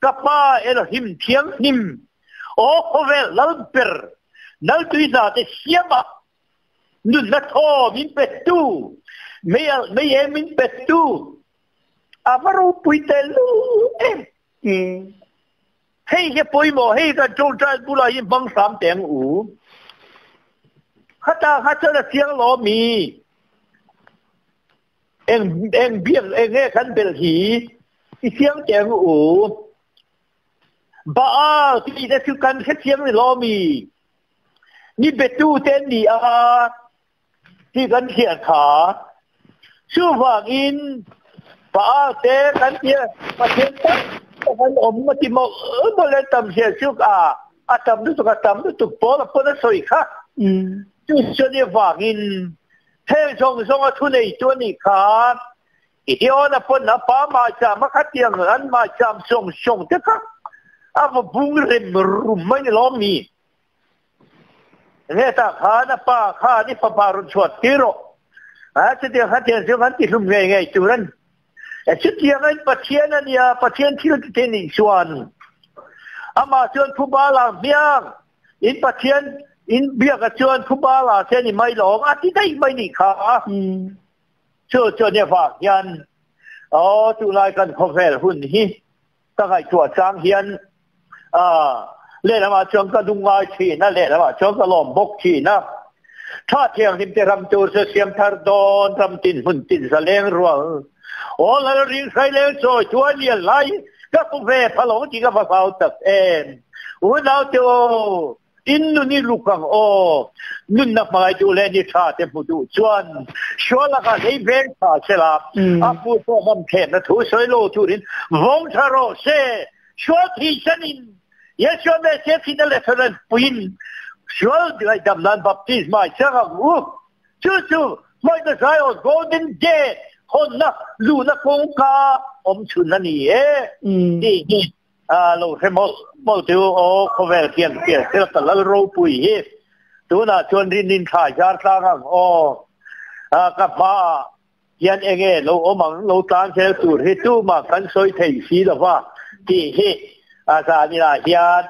ka pa Elohim thianghlim, aw khawvel lal ber, nal tui hna te siam a, nunna thaw min pettu, mei alh mei em min pettu, a va ropui tel em. Hei hi a pawimawh, hei kan tawngtai bulah hi hmang hram teh ang u. Khatah kha chuan a chiang lo mi? Eng eng biak eng nge kan belh hi i chiang teh ang u. Baal ti te chu kan hre chiang ni lo mi? Ni betu te an ni a ti kan hriat kha. Chuvangin Baal te kan tia Pathian tak tak an awm a ti mawlh mawlh an tam zia chu a a tam lutuk a tam lutuk pawl a pawn a sawi kha. Chu chuan i vangin Heng zawng zawnga thuneitu a nih kha Gideon-a pawn a pa maicham a khatiang an maicham sawng sawng te kha a va bung rem rum mai ni lawm mi? Enge tah khan a pa khan i fapa rawn chhuat tir rawh. A chutiang khatiang chu kan tihlum ngei ngei tur a ni. Chutiang in Pathian a nia, Pathian thil ti thei nih chuan amah chuan phuba lang hmiang In Pathian in biak a chuan phuba la se ni mai lawm a ti daih mai nih kha. Chu chu nia vang hian aw tunlai kan khawvel hun hi ka ngaihtuah chang hian lehlamah chuan ka lungngai thin a, lehlamah chuan ka lawm bawk thin a. Tha thianghlim te ram tur chu siam thar dawn ram tin hmun tin zaleng rual aw lal ring hrai leng chawi tuai lian lai ka hmu ve phalawng tih ka va hlau tak em. Unaute aw, in nun i luk ang aw, nunna hmangaih duh leh ni tha te hmu duh chuan sual lakah hlei veng tha sela, a pu pawh ngam thlenna thu sawi lo turin vawng tha rawh se, sual thisanin Yeshua Messiah thihna leh thawhna puiin sual ngaihdam nan baptisma i chang ang u. Chu chu hmawihna Zion Golden Gate hawnna luhna kawngka awm chhun a ni e tih hi lo hre mawlh mawlh teh u. Aw khawvel khian hriat thil ka lal ropui hi tunah chuan rin in thlai zar tlang ang aw ka hmaah hian enge lo awm ang lo tlan zel tur hi tumah kan sawi thei si lo va tih hi a zaninah hian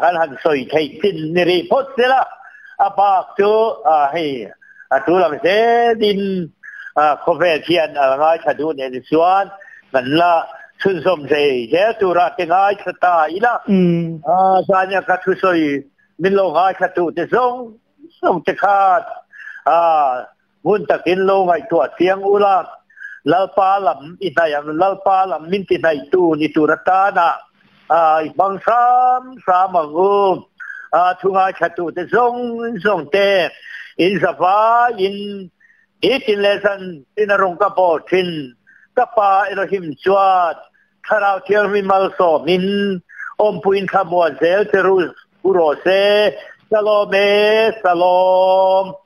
kan han sawi theih chin ni rih phawt se la, a bak chu hei A tul ang zelin khawvel hian a la ngaithla duh nen chuan kan la chhunzawm hlei zel tura te ngaithla ta ila. Zania ka thusawi min lo ngaithla tu te zawng zawng te khan ngun takin lo ngaihtuah chiang ula, Lalpa lam i hnaih ang, Lalpa lam min ti hnaihtu ni tur atana i hmang hram hram ang u. Thu ngaithlatute zawng zawng te in zavaiin nitin leh zan tin a rawng ka bawr thin. Ka Pa Elohim chuan Thlarau Thianghlim malsawmin awmpuiin thlamuan zel che ru rawh se. Shalom e, Shalom.